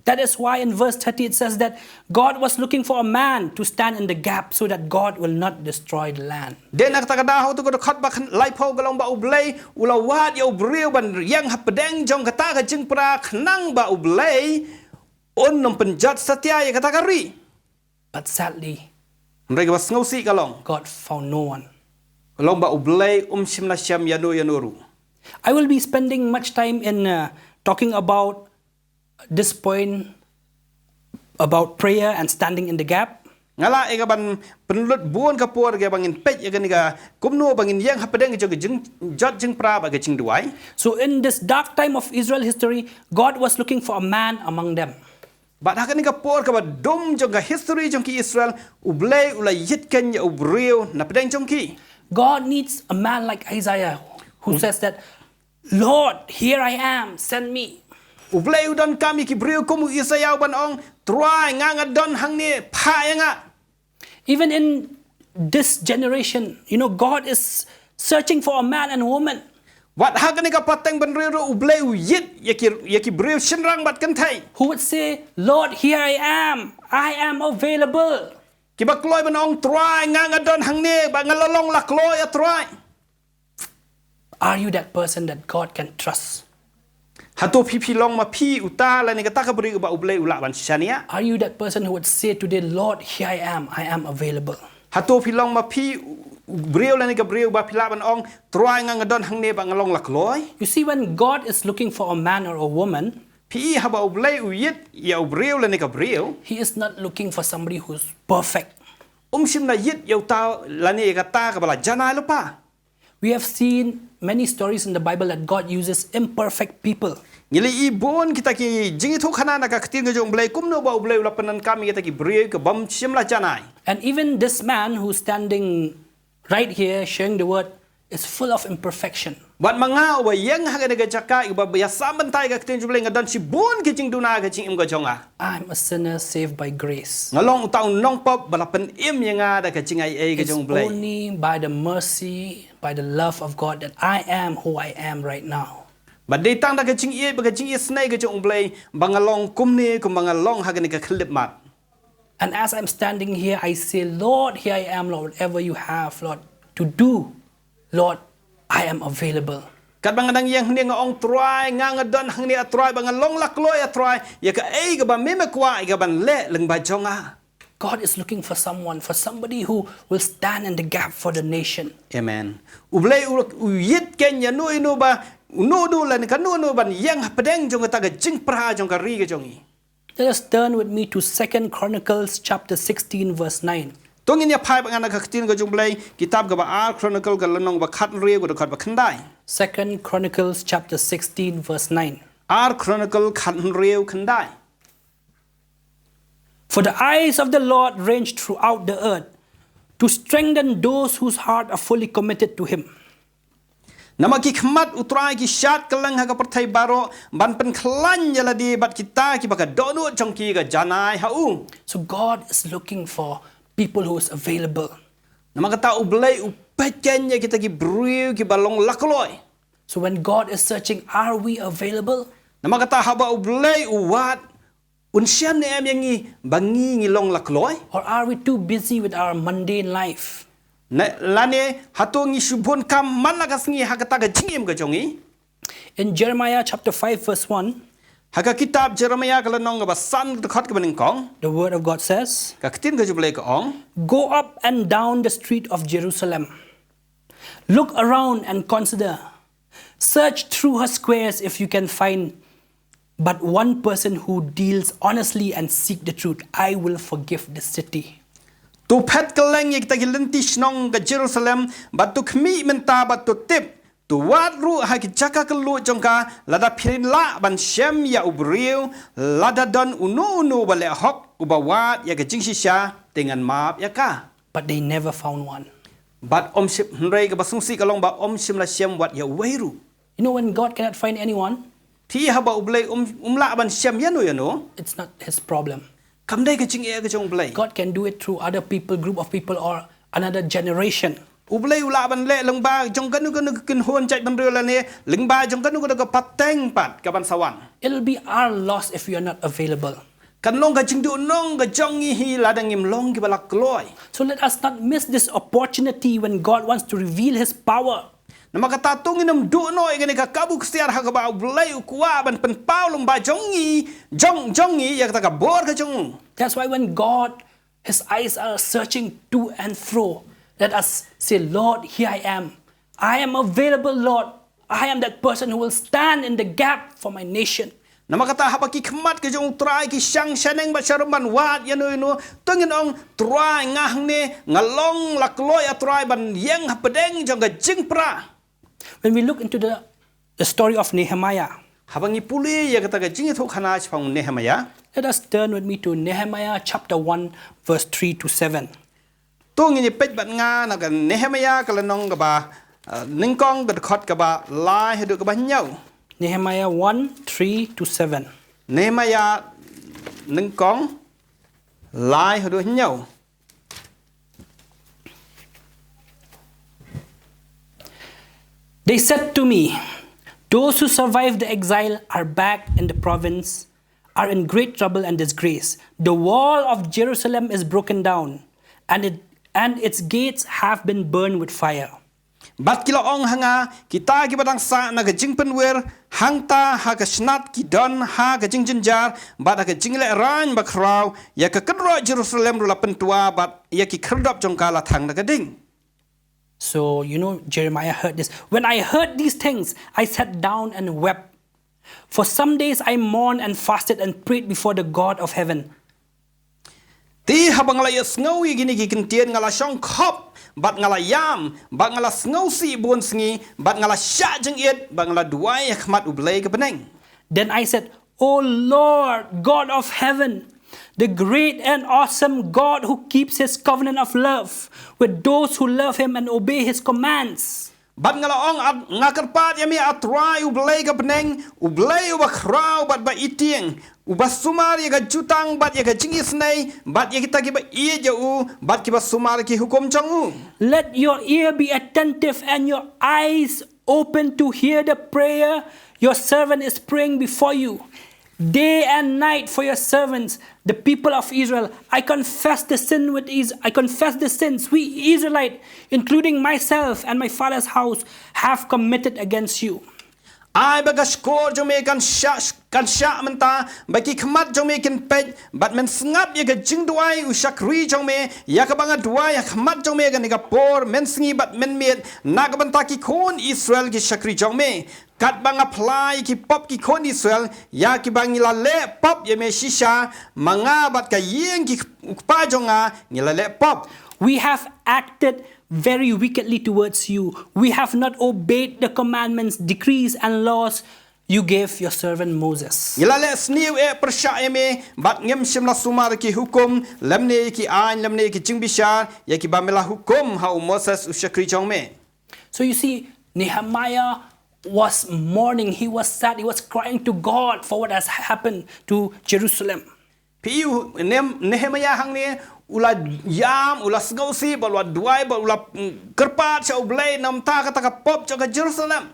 That is why in verse thirty it says that God was looking for a man to stand in the gap so that God will not destroy the land. Dei na kata ka daw ha uto ka dkhot ba laiphew ka long ba U Blei u la wad ïa u briew ban ïeng hapdeng jong kata ka jingpra khnang ba U Blei un ym pynjot satia ïa kata ka ri. But sadly, hynrei kaba sngewsih ka long, God found no one. Ka long ba U Blei um shym la shem ïano ïano ruh. I will be spending much time in uh, talking about this point about prayer and standing in the gap. Nga lah ïa ka ban pynlut bun ka por ïa ba ngin peit ïa kane ka kumno ba ngin ïeng hapdeng ka jong ka jingjot jingpra bad ka jingduwai. So in this dark time of Israel history, God was looking for a man among them. Bad ha kane ka por kaba dum jong ka history jong ki Israel, U Blei u la ïit keiñ ïa u briew na pdeng jong ki. God needs a man like Isaiah who says that, "Lord, here I am, send me." U Blei u donkam ïa ki briew kum u Isaïah u ban ong, "Trai, nga nga don hangne, phah ïa nga." Even in this generation, you know, God is searching for a man and a woman. Wat ha kane ka pateng bynriew ruh U Blei u ïit ïa ki, ïa ki briew shynrang bad kynthei. Who would say, "Lord, here I am. I am available." Kiba kloi ban ong, "Trai, nga nga don hangne, ba nga la long la kloi, ah Trai." Are you that person that God can trust? Hato phi, phi long ma phi uta lane kata ka briew ba U Blei u lah ban shaniah? Are you that person who would say today, "Lord, here I am, I am available"? Hato phi long ma phi u briew lane ka briew ba phi lah ban ong, "Trai, nga nga don hangne, ba nga long la kloi"? You see, when God is looking for a man or a woman, Phi i, haba U Blei u ïit ïa u briew lane ka briew, He is not looking for somebody who's perfect. Um shym la ïit ïa uta lane ïa kata kaba la janai lypa. We have seen many stories in the Bible that God uses imperfect people. Ngi la ïohi bun kita ki jingïathuhkhana na ka ktien ka jong U Blei kumno ba U Blei u la pyndonkam ïa kita ki briew ki bym shym la janai. And even this man who's standing right here sharing the word is full of imperfection. Bad ma nga uba ïeng ha kane ka jaka, uba ïasam bynta ïa ka ktien jong U Blei, nga don shibun ki jingduna ha ka jingim ka jong nga. I'm a sinner saved by grace. Nga long uta u nongpop ba la pynim ïa nga da ka jingaiei ka jong U Blei. It's only by the mercy, by the love of God that I am who I am right now. Bad dei tang da ka jingïeit bad ka jingïasnei ka jong U Blei ba nga long kumne kumba nga long ha kane ka khyllipmat. And as I'm standing here, I say, Lord, here I am, Lord, whatever you have, Lord, to do, Lord, I am available. Katba nga dang ïeng hangne nga ong, Trai, nga nga don hangne, A Trai, ba nga long lakloi, A Trai, ïa kaei kaba me me kwah ïa ka ban leh lyngba jong nga. God is looking for someone, for somebody who will stand in the gap for the nation. Amen. U Blei u, u ïit kein ïa uno uno ba, uno uno lane kano kano ban ïeng hapdeng jong kata ka jingpra jong ka ri ka jong i. Let us turn with me to Second Chronicles chapter sixteen, verse nine. To ngin ïa phai bad nga na ka ktien ka jong U Blei, kitab kaba ar Chronicle ka lynnong ba khathynriew ka dkhot ba khyndai. Second Chronicles chapter sixteen, verse nine. Ar Chronicle khathynriew khyndai. For the eyes of the Lord range throughout the earth to strengthen those whose heart are fully committed to him. Namar ki khmat U Trai ki shad kylleng ha ka pyrthei baroh ban pynkhlaiñ ïa lade bad kita kiba ka dohnud jong ki ka janai ha u. So God is looking for people who is available. Namar kata U Blei u peit kein ïa kita ki briew kiba long lakloi. So when God is searching, are we available? Namar kata haba U Blei u wad, un shem ne em ïa ngi ba ngi ngi long lakloi? Or are we too busy with our mundane life? Ne, lane hato ngi shu bun kam man la ka sngi ha kata ka jingim ka jong ngi? In Jeremiah chapter five verse one, ha ka kitab Jeremiah ka lynnong kaba san ka dkhot kaba nyngkong, the word of God says, ka ktien ka jong U Blei ka ong, "Go up and down the street of Jerusalem. Look around and consider. Search through her squares if you can find but one person who deals honestly and seek the truth. I will forgive this city." To phet kylleng ïa kita ki lynti shnong ka Jerusalem, bad to khmih mynta bad to tip, to wad ruh ha ki jaka kylluid jong ka, lada phin lah ban shem ïa u briew, lada don uno uno ba leh hok, uba wad ïa ka jingshisha, te ngan map ïa ka. But they never found one. Bad ym shym, hynrei kaba sngewsih ka long ba ym shym la shem wat ïa uwei ruh. You know, when God cannot find anyone, phi haba U Blei um, um lah ban shem ïa no ïa no, it's not his problem. Kam dei ka jingeh ka jong U Blei. God can do it through other people, group of people, or another generation. U Blei u lah ban leh lyngba jong kano kano ka kynhun jaitbynriew lane lyngba jong kano kano ka pateng pat kaban sa wan. It'll be our loss if we are not available. Kan long ka jingduhnong ka jong ngi hi lada ngim long kiba lakloi. So let us not miss this opportunity when God wants to reveal his power. Namar kata to ngin ym duh noh ïa kane ka kabu ksiar ha kaba U Blei u kwah ban pynpaw lyngba jong ngi, jong, jong ngi ïa kata ka bor ka jong u. That's why when God, his eyes are searching to and fro, let us say, "Lord, here I am. I am available, Lord. I am that person who will stand in the gap for my nation." Namar kata haba ki khmat ka jong U Trai ki shang shaneng bad sharum ban wad ïa no ïa no, to ngin ong, Trai, nga hangne, nga long lakloi, A Trai, ban ïeng hapdeng jong ka jingpra. When we look into the, the story of Nehemiah, haba ngi pule ïa kata ka jingïathuhkhana shaphang Nehemiah, let us turn with me to Nehemiah chapter one, verse three to seven. To ngin ïa peit bad nga na ka Nehemiah ka lynnong kaba, uh, nyngkong ka dkhot kaba lai haduh kaba hynñiew. Nehemiah one, three to seven. Nehemiah nyngkong lai haduh hynñiew. They said to me, "Those who survived the exile are back in the province, are in great trouble and disgrace. The wall of Jerusalem is broken down, and it, and its gates have been burned with fire." Bad ki la ong ha nga, "Kita kiba dang sah na ka jingpynwir hangta ha ka shnat ki don ha ka jingjynjar bad ha ka jinglehraiñ bakhraw, ïa ka kynroh Jerusalem ruh la pyntwa bad ïa ki khyrdop jong ka la thang na ka ding." So, you know, Jeremiah heard this. "When I heard these things, I sat down and wept. For some days I mourned and fasted and prayed before the God of heaven." Te haba nga la ïohsngew ïa kine ki kyntien, nga la shong khop Bad nga la ïam, bad nga la sngewsih bun sngi, bad nga la shah jingit, bad nga la duwai ha khmat U Blei ka bneng. Then I said, O Lord, God of heaven, the great and awesome God who keeps his covenant of love with those who love him and obey his commands. Bad nga la ong, nga kyrpad ïa me, A Trai U Blei ka bneng, U Blei uba khraw bad ba itieng, uba sumar ïa ka jutang bad ïa ka jingisynei, bad ïa kita kiba ïeit ïa u, bad kiba sumar ki hukum jong u. Let your ear be attentive and your eyes open to hear the prayer your servant is praying before you day and night for your servants, the people of Israel. I confess the sin with Is- I confess the sins we Israelite, including myself and my father's house, have committed against you. Ai ba ka shkor jong me kan shah kan shah mynta, ba ki khmat jong me kin peit, bad men sngap ïa ka jingduwai u shakri jong me, ïa kaba nga duwai ha khmat jong me ha kane ka por, men sngi bad men miet, na ka bynta ki khun Israel ki shakri jong me. Katba nga phla ïa ki pop ki khun Israel, ïa kiba ngi la leh pop ïa me shisha, ma nga bad ka ïing ki u kpa jong nga ngi la leh pop. We have acted very wickedly towards you. We have not obeyed the commandments, decrees, and laws you gave your servant Moses. Ngi la leh sniew eh pyrshah ïa me, bad ngim shym la sumar ki hukum, lymne ki aiñ, lymne ki jingbishar, ïa kiba me la hukum ha u Moses u shakri jong me. So you see, Nehemiah was mourning, he was sad, he was crying to God for what has happened to Jerusalem. Phi ïohi, Nem- Nehemiah hangne, u la ïam, u la sngewsih, bad u la duwai, bad u la, mm, kyrpad sha U Blei namar kata ka pop jong ka Jerusalem.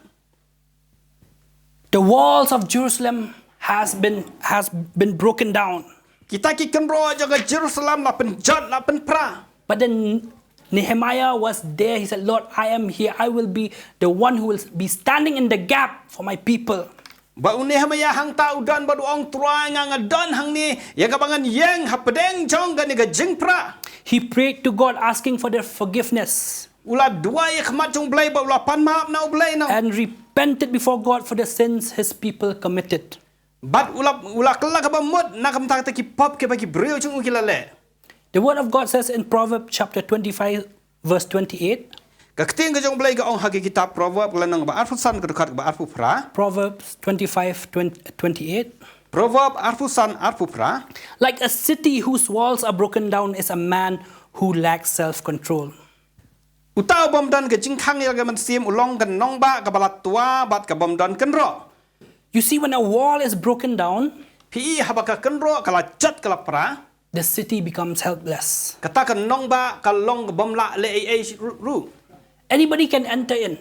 The walls of Jerusalem has been has been broken down. Kita ki kynroh jong ka Jerusalem la pynjot, la pynpra. But then Nehemiah was there. He said, Lord, I am here. I will be the one who will be standing in the gap for my people. Bad u Nehemiah hangta u don bad u ong, Trai, nga nga don hangne, ïa kaba ngan ïeng hapdeng jong kane ka jingpra. He prayed to God asking for their forgiveness. U la duwai ha khmat jong U Blei bad u la pan map na U Blei noh. And repented before God for the sins his people committed. Bad u la, u la kylla kaba mut na ka bynta kita ki pop kiba ki briew jong u ki la leh. The word of God says in Proverbs chapter twenty-five, verse twenty-eight. Ka ktien ka jong U Blei ka ong ha ki kitab Proverb, ka lynnong ba arphew san, ka dkhot ba arphew phra. Proverbs twenty-five, twenty, twenty-eight. Proverb arphew san, arphew phra. Like a city whose walls are broken down is a man who lacks self-control. Uta u bym don ka jingkhang ïa ka mynsiem u long ka nongbah kaba la twa bad ka bym don kynroh. You see, when a wall is broken down, phi i haba ka kynroh ka la jot, ka la pra, the city becomes helpless. Kata ka nongbah ka long ka bym lah leh ei ei ruh, ruh. Anybody can enter in.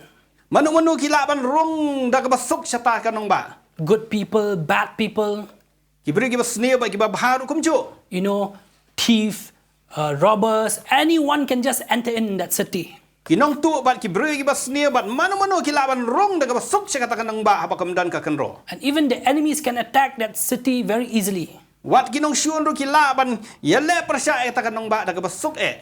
Mano mano ki lah ban rung da kaba suk shata ka nongbah. Good people, bad people. Ki briew kiba sniew bad kiba bha ruh kumjuh. You know, thief, uh, robbers, anyone can just enter in that city. Ki nongtuh bad ki briew kiba sniew bad mano mano ki lah ban rung da kaba suk sha kata ka nongbah haba kam don ka kynroh. And even the enemies can attack that city very easily. Wat ki nongshun ruh ki lah ban ïaleh pyrshah ïa kata ka nongbah da kaba suk eh.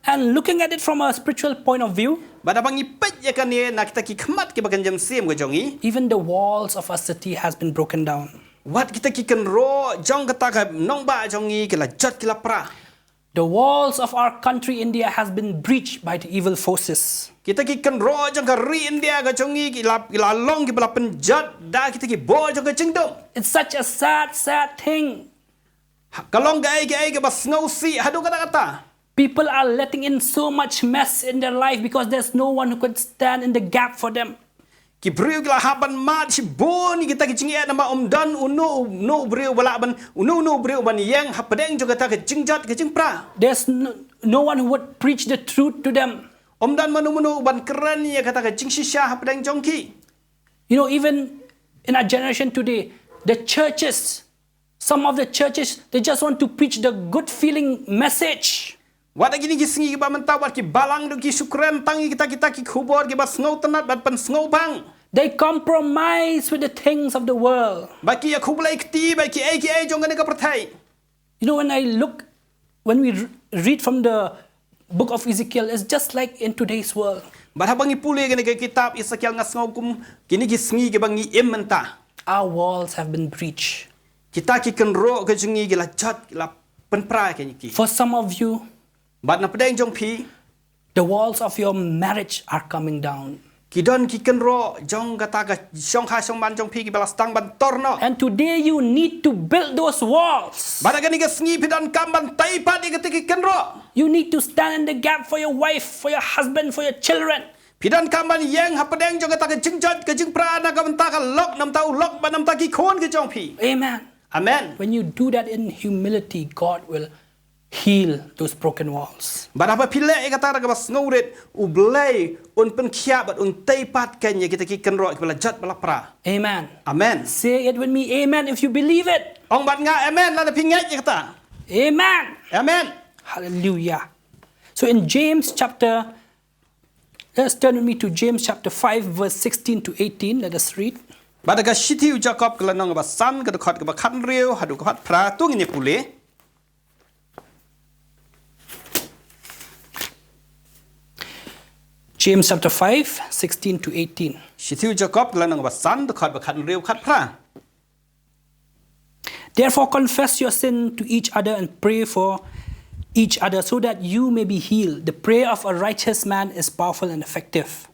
And looking at it from a spiritual point of view, bad haba ngi peit ïa kane na kita ki khmat kiba kynja mynsiem ka jong ngi, even the walls of a city has been broken down. Wat kita ki kynroh jong kata ka nongbah jong ngi ki la jot, ki la pra. The walls of our country, India, has been breached by the evil forces. Kita ki kynroh jong ka ri India ka jong ngi ki la, ki la long kiba la pynjot da kita ki bor jong ka jingdum. It's such a sad, sad thing. Ha, ka long kaei kaei kaba sngewsih haduh katta katta. People are letting in so much mess in their life because there's no one who could stand in the gap for them. Ki briew ki la hap ban mad shibun ïa kita ki jingeh namar ym don uno uno u briew ba lah ban, uno uno u briew ban ïeng hapdeng jong kata ka jingjot ka jingpra. There's no, no one who would preach the truth to them. Ym don mano mano ban kren ïa kata ka jingshisha hapdeng jong ki. You know, even in our generation today, the churches, some of the churches, they just want to preach the good feeling message. Wat ha kine ki sngi kiba mynta wat ki balang ruh ki shu kren tang ïa kita kita ki khubor kiba sngewtynnat bad pynsngewbang. They compromise with the things of the world. Ba ki ïa khublei kti bad kiei kiei jong kane ka pyrthei. You know, when I look, when we re- read from the book of Ezekiel, it's just like in today's world. Bad haba ngi pule kane ka kitab Ezekiel nga sngew kum kine ki sngi kiba ngi im mynta. Our walls have been breached. Kita ki kynroh ka jong ngi ki la jot, ki la pynpra ïa ki. For some of you, bad na pdeng jong phi, The walls of your marriage are coming down. Ki don ki kynroh jong kata ka shongkha shongman jong phi kiba la sdang ban tor noh. And today you need to build those walls. Bad ha kane ka sngi phi donkam ban tei pat ïa kita ki kynroh. You need to stand in the gap for your wife, for your husband, for your children. Phi donkam ban ïeng hapdeng jong kata ka jingjot ka jingpra na ka bynta ka lok, na ka bynta u lok bad na ka bynta ki khun ki jong phi. Amen. Amen. When you do that in humility, God will heal those broken walls. Bad haba phi leh ïa kata da kaba sngewrit, U Blei un pynkhiah bad un tei pat kein ïa kita ki kynroh kiba la jot ba la pra. Amen. Amen. Say it with me, amen, if you believe it. Ong bad nga amen lada phi ngeit ïa kata. Amen. Amen. Hallelujah. So in James chapter, let's turn with me to James chapter five, verse sixteen to eighteen. Let us read. Bad ha ka shithi u Jakob ka lynnong kaba san, ka dkhot kaba khathynriew haduh ka khatphra, to ngin ïa pule. James chapter five, sixteen to eighteen. Shithi u Jakob ka lynnong kaba san, dkhot ba khathynriew, khatphra. Therefore, confess your sin to each other and pray for each other so that you may be healed. The prayer of a righteous man is powerful and effective.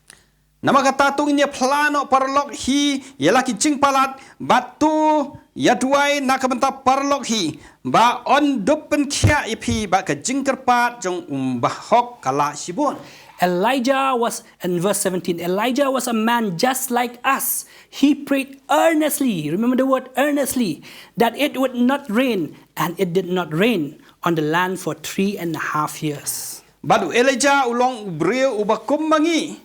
Namar kata to ngin ïa phla noh paralok hi ïa la ki jingpalat, bad to ïa duwai na ka bynta paralok hi, ba un dup pynkhiah ïa phi, bad ka jingkyrpad jong u bahok ka lah shibun. Elijah was, in verse seventeen, Elijah was a man just like us. He prayed earnestly, remember the word earnestly, that it would not rain, and it did not rain on the land for three and a half years. Bad u Elijah u long u briew uba kum ma ngi.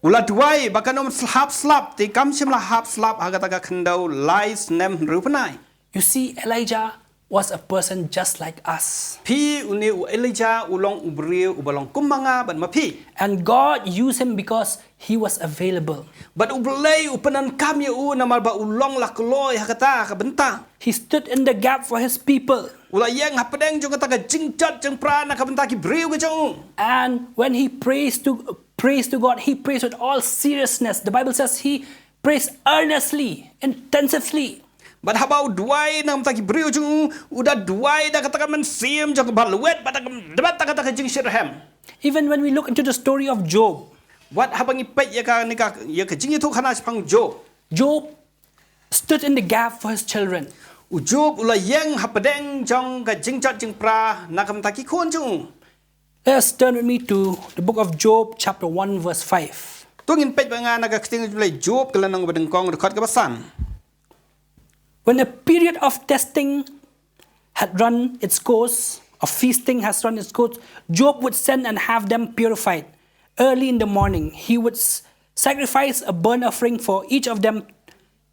U la duwai ba kan ym hap slap, te kam shym la hap slap ha kata ka khyndew lai snem hynriew bnai. You see, Elijah was a person just like us. Phi, une u Elijah u long u briew uba long kum ma nga bad ma phi. And God used him because he was available. Bad U Blei u pyndonkam ïa u namar ba u long la kloi ha kata ka bynta. He stood in the gap for his people. U la ïeng hapdeng jong kata ka jingjot jingpra na ka bynta ki briew ka jong u. And when he prays to prays to God, he prays with all seriousness. The Bible says he prays earnestly, intensively. Bad haba u duwai na ka bynta ki briew jong u, u da duwai da kata ka mynsiem jong kaba lwet bad da kata ka jingshitrhem. Even when we look into the story of Job. Wat haba ngi peit ïa ka, ïa ka jingïathuhkhana shaphang Job. Job stood in the gap for his children. U Job u la ïeng hapdeng jong ka jingjot jingpra na ka bynta ki khun jong u. Let's turn with me to the book of Job, chapter one, verse five. To ngin peit bad nga na ka ktien U Blei, Job ka lynnong ba nyngkong, dkhot kaba san. When a period of testing had run its course, of feasting has run its course, Job would send and have them purified. Early in the morning, he would s- sacrifice a burnt offering for each of them,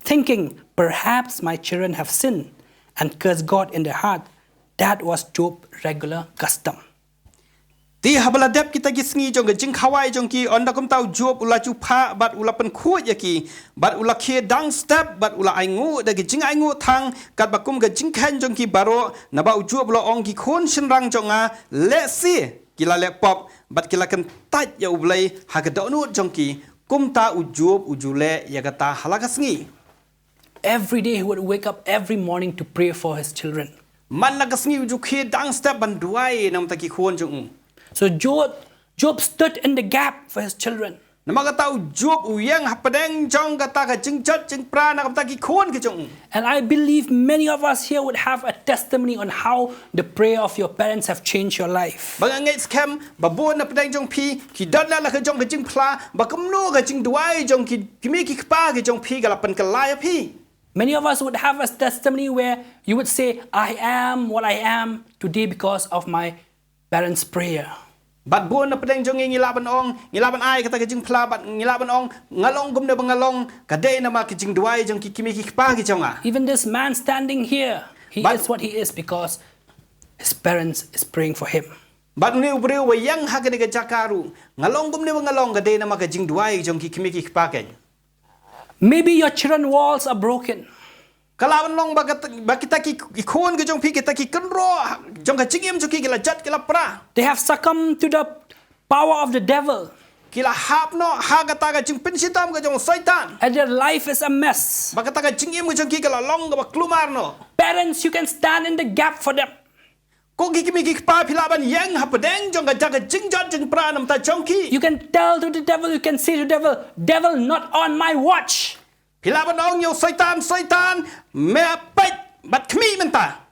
thinking, "Perhaps my children have sinned and cursed God in their heart." That was Job's regular custom. Te haba la dep kita ki sngi jong ka jingkhawai jong ki, ynda kumta u Job u la ju phah bad u la pynkhuid ïa ki, bad u la khie dang step, bad u la ainguh da ka jingainguh thang, katba kum ka jingkheiñ jong ki baroh. Naba u Job u la ong, ki khun shynrang jong nga, lehse ki la leh pop bad ki la kyntait ïa U Blei ha ka dohnud jong ki. Kumta u Job u ju leh ïa kata ha la ka sngi. Every day he would wake up every morning to pray for his children. Man la ka sngi u ju khie dang step ban duwai na ka bynta ki khun jong u. So Job, Job stood in the gap for his children. Namar kata u Job u ïeng hapdeng jong kata ka jingjot jingpra na ka bynta ki khun ki jong u. And I believe many of us here would have a testimony on how the prayer of your parents have changed your life. Ba nga ngeit skhem ba bun na pdeng jong phi ki don la ka jong ka jingphla ba kumno ka jingduwai jong ki kmie ki kpa ki jong phi ka la pynkylla ïa phi. Many of us would have a testimony where you would say, "I am what I am today because of my parents' prayer." Bad bun na pdeng jong ngi ngi lah ban ong, ngi lah ban ai kata ka jingphla bad ngi lah ban ong, nga long kumne ba nga long ka dei namar ka jingduwai jong ki kmie ki kpa ki jong nga. Even this man standing here, he But- is what he is because his parents is praying for him. Bad une u briew ba ïeng ha kane ka jaka ruh, nga long kumne ba nga long ka dei namar ka jingduwai jong ki kmie ki kpa kein. Maybe your children walls are broken. Ka lah ban long ba kita ki khun ki jong phi, kita ki kynroh jong ka jingim jong ki ki la jot ki la pra. They have succumbed to the power of the devil. Ki la hap noh ha kata ka jingpynshitom ka jong Soitan. And their life is a mess. Ba kata ka jingim ka jong ki ka la long kaba kulmar noh. Parents, you can stand in the gap for them. Ko ki kmie ki kpa, phi lah ban ïeng hapdeng jong ka jaka jingjot jingpra namta jong ki. You can tell to the devil, you can say to the devil, "Devil, not on my watch." Phi lah ban ong ïa u Soitan, "Soitan, me peit bad khmih mynta.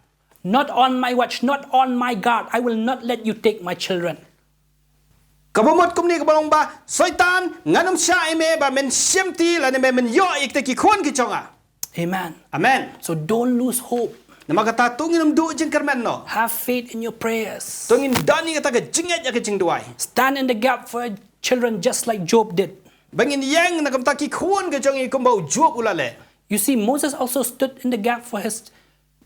Not on my watch, not on my guard. I will not let you take my children." Kaba mut kumne kaba long ba, "Soitan, ngan ym shah ïa me ba men shim ti lane me men ïoh ïa kita ki khun ki jong nga." Amen. Amen. So don't lose hope. Namar kata to ngin ym duh jingkyrmen noh. Have faith in your prayers. To ngin don ïa kata ka jingngeit ïa ka jingduwai. Stand in the gap for your children just like Job did. Ba ngin ïeng na ka bynta ki khun ki jong ngi kumba u Job u la leh. You see, Moses also stood in the gap for his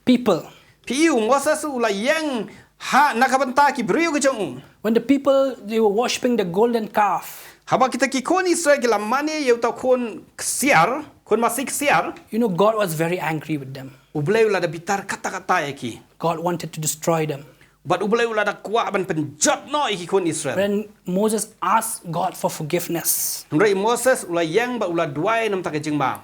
people. Phi i, u Moses u la ïeng ha na ka bynta ki briew ki jong u. When the people, they were worshipping the golden calf, haba kita ki khun Israel ki la mane ïa uta u khun ksiar, khun masi ksiar, you know, God was very angry with them. U Blei u la da bitar katta katta ïa ki. God wanted to destroy them. Bad u Blei u la da kwah ban pynjot noh ïa ki khun Israel. When Moses asked God for forgiveness, hynrei Moses u la ïeng bad u la duwai namta ka jingma.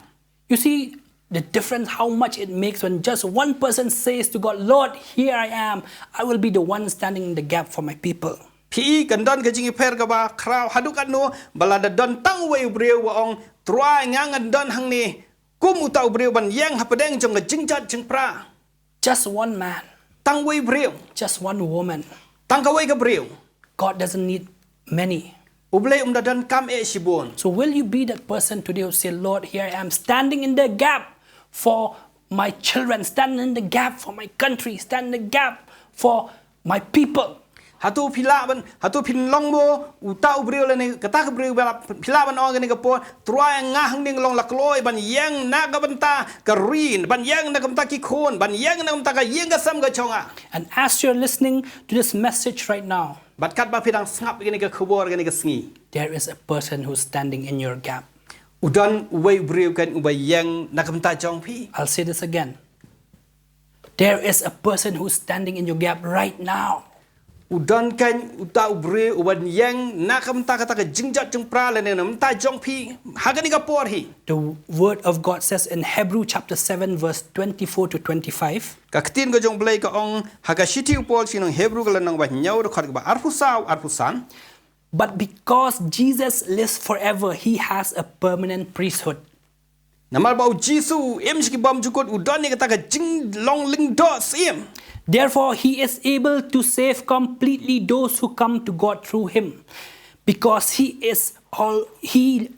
You see the difference, how much it makes when just one person says to God, "Lord, here I am. I will be the one standing in the gap for my people." Phi i, kan don ka jingïapher kaba khraw haduh katno ba la da don tang uwei u briew ba ong, "Trai, nga ngan don hangne kum uta u briew ban ïeng hapdeng jong ka jingjot jingpra." Just one man. Tang uwei u briew. Just one woman. Tang kawei ka briew. God doesn't need many. U Blei um da donkam eh shibun. So will you be that person today who say, "Lord, here I am standing in the gap for my children, standing in the gap for my country, standing in the gap for my people"? Hato phi lah ban, hato phin long mo uta u briew lane kata ka briew ba phi lah ban ong kane ka por, "Trai, nga hangne nga long la kloi ban ïeng na ka bynta ka ri, ban ïeng na ka bynta ki khun, ban ïeng na ka bynta ka ïing ka sem ka jong nga"? And as you're listening to this message right now, bad katba phi dang sngap ïa kane ka khubor kane ka sngi, there is a person who's standing in your gap. U don uwei u briew kan uba ïeng na ka bynta jong phi. I'll say this again. There is a person who's standing in your gap right now. U don kan uta u briew uban ïeng na ka bynta kata ka jingjot jingpra lane na bynta jong phi ha kane ka por hi. The word of God says in Hebrew chapter seven, verse twenty-four to twenty-five. Ka ktien ka jong u Blei ka ong ha ka shithi u Paul sha ki nong Hebru ka lynnong ba hynñiew, dkhot kaba arphew saw, arphew san. But because Jesus lives forever, he has a permanent priesthood. Namar ba u Jisu u im sha ki bymjukut, u don ïa kata ka jinglong lyngdoh syiem. Therefore, he is able to save completely those who come to God through him, because he is all he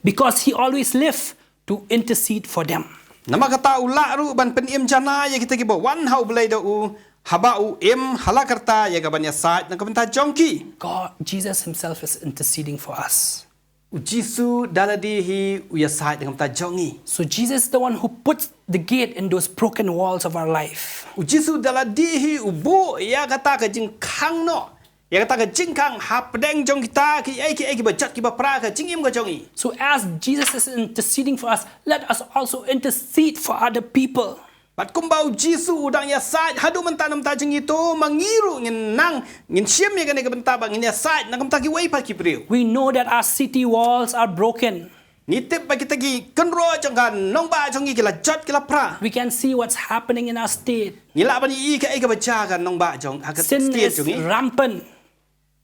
because he always live to intercede for them. Namar kata u lah ruh ban pynim janai ïa kita kiba wan ha u Blei da u, haba u im ha la karta ïa kaban ïasaid na ka bynta jong ki. God, Jesus himself is interceding for us. U Jisu da lade hi u ïasaid na ka bynta jong ngi. So Jesus is the one who puts the gate in those broken walls of our life. U Jisu da lade hi u buh ïa kata ka jingkhang noh, ïa kata ka jingkhang hapdeng jong kita kiei kiei kiba jot kiba pra ka jingim ka jong ngi. So as Jesus is interceding for us, let us also intercede for other people. Bad kumba u Jisu u dang ïasaid haduh mynta na ka bynta jong ngi, to ma ngi ruh ngin nang, ngin shim ïa kane ka bynta ba ngin ïasaid na ka bynta kiwei pat ki briew. We know that our city walls are broken. Ngi tip ba kita ki kynroh jong ka nongbah jong ngi ki la jot ki la pra. We can see what's happening in our state. Ngi lah ban ïohi kaei kaba jia ka nongbah jong, ha ka state jong ngi. Sin is rampant.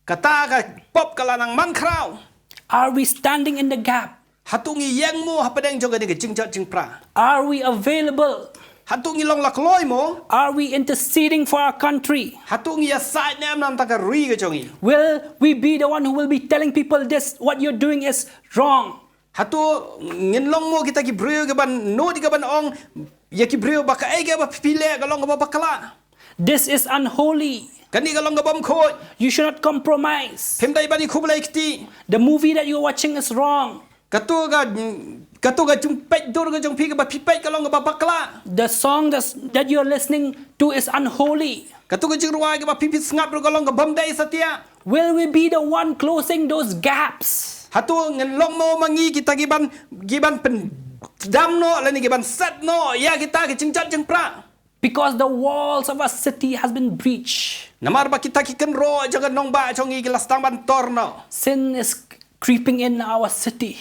Kata ka pop ka la nang man khraw. Are we standing in the gap? Hato ngi ïeng mo hapdeng jong kane ka jingjot jingpra? Are we available? Hato ngi long la kloi mo? Are we interceding for our country? Hato ngi ïasaid ne em na ka bynta ka ri ka jong ngi? Will we be the one who will be telling people this, what you're doing is wrong? Hato ngin long mo kita ki briew kiban nud, kiban ong ïa ki briew ba kaei kaba phi leh ka long kaba bakla? This is unholy. Kane ka long ka bym khuid. You should not compromise. Phim dei ban ïakhublei kti. The movie that you're watching is wrong. Kato ka, kato ka jingpeit dur ka jong phi kaba phi peit ka long kaba bakla. The song that's, that you're listening to is unholy. Kato ka jingrwai kaba phi phi sngap ruh ka long ka bym dei satia. Will we be the one closing those gaps? Hato ngin long mo ma ngi kita kiban, kiban pyndam noh lane kiban set noh ïa kita ki jingjot jingpra? Because the walls of our city has been breached. Namar ba kita ki kynroh jong ka nongbah jong ngi ki la sdang ban tor noh. Sin is creeping in our city.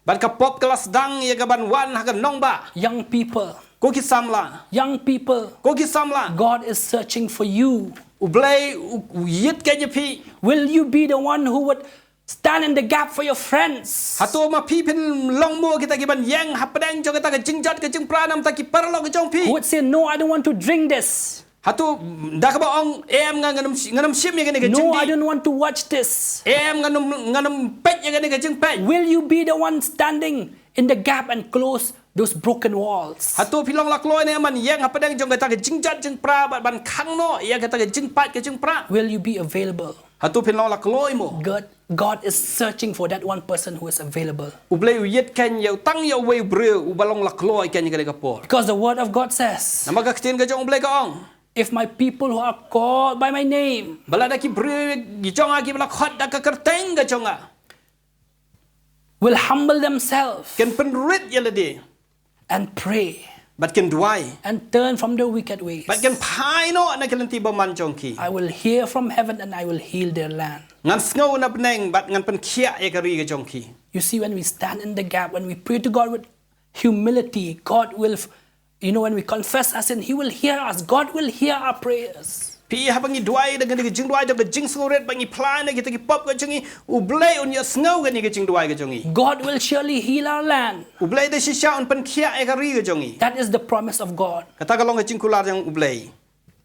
Bad ka pop ka la sdang ïa kaban wan ha ka nongbah. Young people. Ko ki samla. Young people, Ko ki samla. God is searching for you. U Blei u, u ïit keiñ ïa phi. Will you be the one who would stand in the gap for your friends? Hato ma phi phin long mo kita ki ban ïeng hapdeng jong kita ka jingjot ka jingpra namar ki paralok jong phi. Who would say, "No, I don't want to drink this." Hato da kaba ong em nga ngan ym shi- ngan ym shim ïa kane ka "No, I jingdih. Don't want to watch this." Em ngan ym ngan ym peit ïa kane ka jingpeit. Will you be the one standing in the gap and close those broken walls? Hato phi long la kloi ne man ïeng hapdeng jong kita ka jingjot jingpra bad ban khang noh ïa kita ka jingpait ka jingpra. Will you be available? Hato phin long la kloi mo. God, God is searching for that one person who is available. U Blei u ïit keiñ ïa u tang ïa uwei u briew uba long la kloi keiñ ïa kane ka por. Because the word of God says, Namar ka ktien ka jong U Blei ka ong. "If my people who are called by my name Ba lada ki briew ki jong nga kiba la khot da ka kyrteng ka jong nga. will humble themselves Kin pynrit ïa lade. And pray Bad kin duwai. And turn from their wicked ways. Bad kin phai noh na ki lynti bymman jong ki. I will hear from heaven and I will heal their land. Ngan sngew na bneng bad ngan pynkhiah ïa ka ri ka jong ki. You see, when we stand in the gap, when we pray to God with humility, God will, you know, when we confess our sin, He will hear us. God will hear our prayers. Phi haba ngi duwai da kane ka jingduwai da ka jingsngewrit ba ngi phla na kita ki pop ka jong ngi, U Blei un ïohsngew kane ka jingduwai ka jong ngi. God will surely heal our land. U Blei da shisha un pynkhiah ïa ka ri ka jong ngi. That is the promise of God. Kata ka long ka jingkular jong U Blei.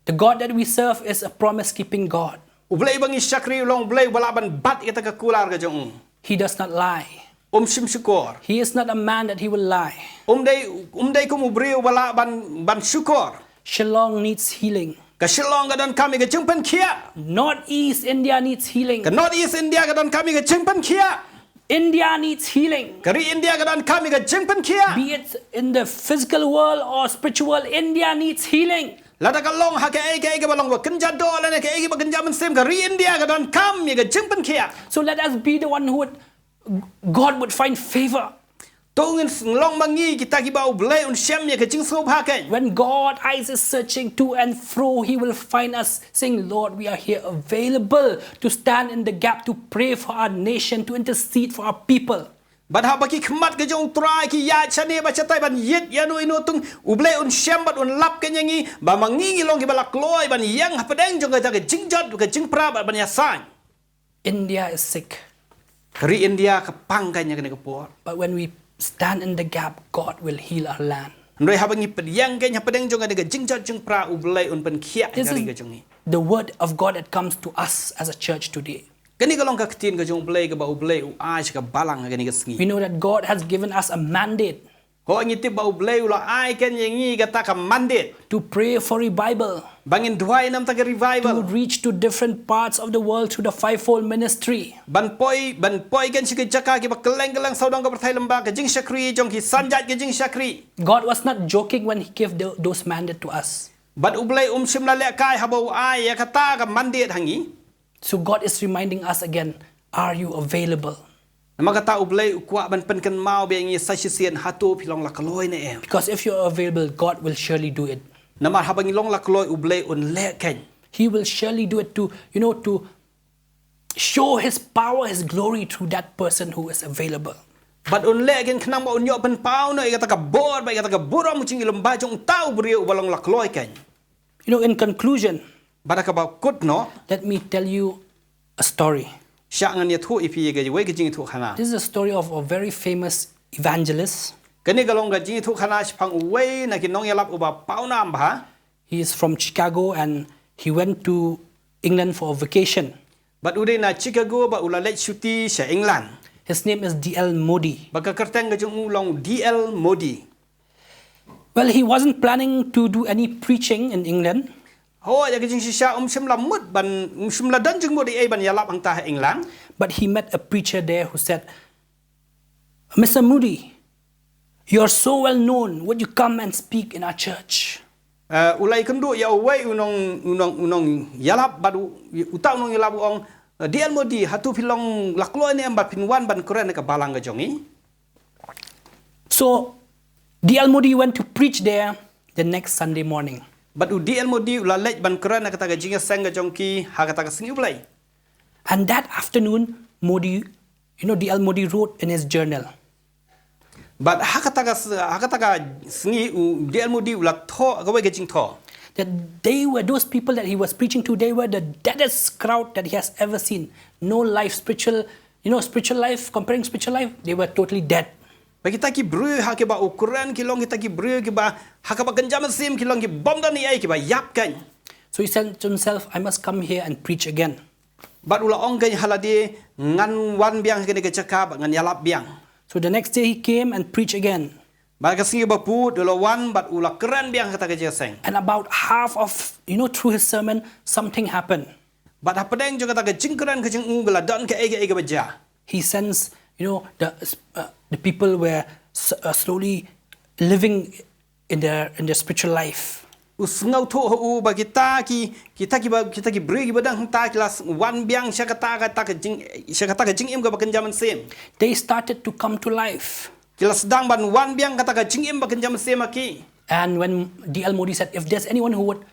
The God that we serve is a promise keeping God. U Blei ba ngi shakri u long U Blei uba lah ban bat ïa kata ka kular ka jong u. He does not lie. Um shim shukor. He is not a man that he will lie. Um dei um dei kum u briew uba lah ban ban shukor. Shillong needs healing. Ka Shillong ka donkam ïa ka jingpynkhiah. Northeast India needs healing. Ka Northeast India ka donkam ïa ka jingpynkhiah. India needs healing. Ka ri India ka donkam ïa ka jingpynkhiah. Be it in the physical world or spiritual, India needs healing. Lada ka long ha kaei kaei kaba long ba kynja doh lane kaei kaba kynja mynsiem, ka ri India ka donkam ïa ka jingpynkhiah. So let us be the one who would, God would find favor. To ngin long ma ngi kita kiba U Blei un shem ïa ka jingsngewbha keiñ. When God eyes is searching to and fro, He will find us saying, "Lord, we are here available to stand in the gap, to pray for our nation, to intercede for our people." Bad haba ki khmat ka jong U Trai ki ïaid shane bad shatai ban ïit ïa no ïa no tung, U Blei un shem bad un lap keiñ ïa ngi ba ma ngi ngi long kiba la kloi ban ïeng hapdeng jong kata ka jingjot ka jingpra bad ban ïasaid. India is sick. Ka ri India ka pang keiñ ïa kane ka por. But when we stand in the gap, God will heal our land. Hynrei haba ngi pdiang keiñ hapdeng jong kane ka jingjot jingpra, U Blei un pynkhiah ïa This ka ri is ka jong ngi. the word of God that comes to us as a church today. Kane ka long ka ktien ka jong U Blei kaba U Blei u ai sha ka balang ha kane ka sngi. We know that God has given us a mandate Ko ngi tip ba U Blei u la ai keiñ ïa ngi kata ka mandate. to pray for revival, Ba ngin duwai namar ka to revival. reach to different parts of the world through the fivefold ministry. Ban poi ban poi keiñ sha ki jaka kiba kylleng kylleng sawdong ka pyrthei lyngba ka jingshakri jong ki, san jait ka jingshakri. God was not joking when He gave tho- those mandate to us. Bad U Blei um shym la lehkai haba u ai ïa kata ka mandate ha ngi. So God is reminding us again, are you available? Namar kata U Blei u kwah ban pynkynmaw bad ngi sa shisien, hato phi long la kloi ne em. Because if you're available, God will surely do it. Namar haba ngi long la kloi U Blei un leh keiñ. He will surely do it to, you know, to show His power, His glory through that person who is available. Bad un leh keiñ khnang ba un ïoh pynpaw noh ïa kata ka bor bad ïa kata ka burom jong ngi lyngba jong uta u briew uba long la kloi keiñ. You know, in conclusion, Bad ha kaba kut noh, let me tell you a story. Shah ngan ïathuh ïa phi ïa kawei ka jingïathuhkhana. This is a story of a very famous evangelist. Kane ka long ka jingïathuhkhana shaphang uwei na ki nongïalap uba pawnam bha. He is from Chicago and he went to England for a vacation. Bad u dei na Chicago bad u la leit shuti sha England. His name is D L Moody. Bad ka kyrteng ka jong u long D L Moody. Well, he wasn't planning to do any preaching in England, Ho, ïa ka jingshisha um shym la mut ban, um shym la don jingmut ei ban ïalap hangta ha England. But he met a preacher there who said, "Mister Moody, you're so well known, would you come and speak in our church?" Uh, u la ïakynduh ïa uwei u nong u nong u nongïalap bad u, uta u nongïalap u ong, uh, D L Moody, hato phi long la kloi ne em ba phin wan ban kren ha ka balang ka jong ngi? So D L Moody went to preach there the next Sunday morning. Bad u D L Moody u la leit ban kren ha kata ka jingïaseng ka jong ki ha kata ka sngi U Blei. And that afternoon, Moody, you know, D L Moody wrote in his journal, But ha kata ka s-, ha kata ka sngi u D L Moody u la thoh kawei ka jingthoh. That they were, those people that he was preaching to, they were the deadest crowd that he has ever seen. No life, spiritual, you know, spiritual life, comparing spiritual life, they were totally dead. Ba kita ki briew ha kiba u kren ki long kita ki briew kiba ha kaba kynja mynsiem ki long ki bym don ei ei, kiba ïap kein. So he said to himself, "I must come here and preach again." Bad u la ong kein ha lade, ngan wan biang ha kane ka jaka bad ngan ïalap biang. So the next day he came and preached again. Bad ka sngi ba pud u la wan bad u la kren biang ha kata ka jingïaseng. And about half of, you know, through his sermon, something happened. Bad hapdeng jong kata ka jingkren ka jong u ka la don kaei kaei kaba jia. He sensed, you know, the, uh, the people were s-, uh, slowly living in their, in their spiritual life. U sngewthuh ha u ba kita ki, kita kiba, kita ki briew kiba dang hangta ki la s-, wan biang sha kata, kata ka jing, sha kata ka jingim kaba kynja mynsiem. They started to come to life. Ki la sdang ban wan biang kata ka jingim ba kynja mynsiem ha ki. And when D L Moody said, "If there's anyone who would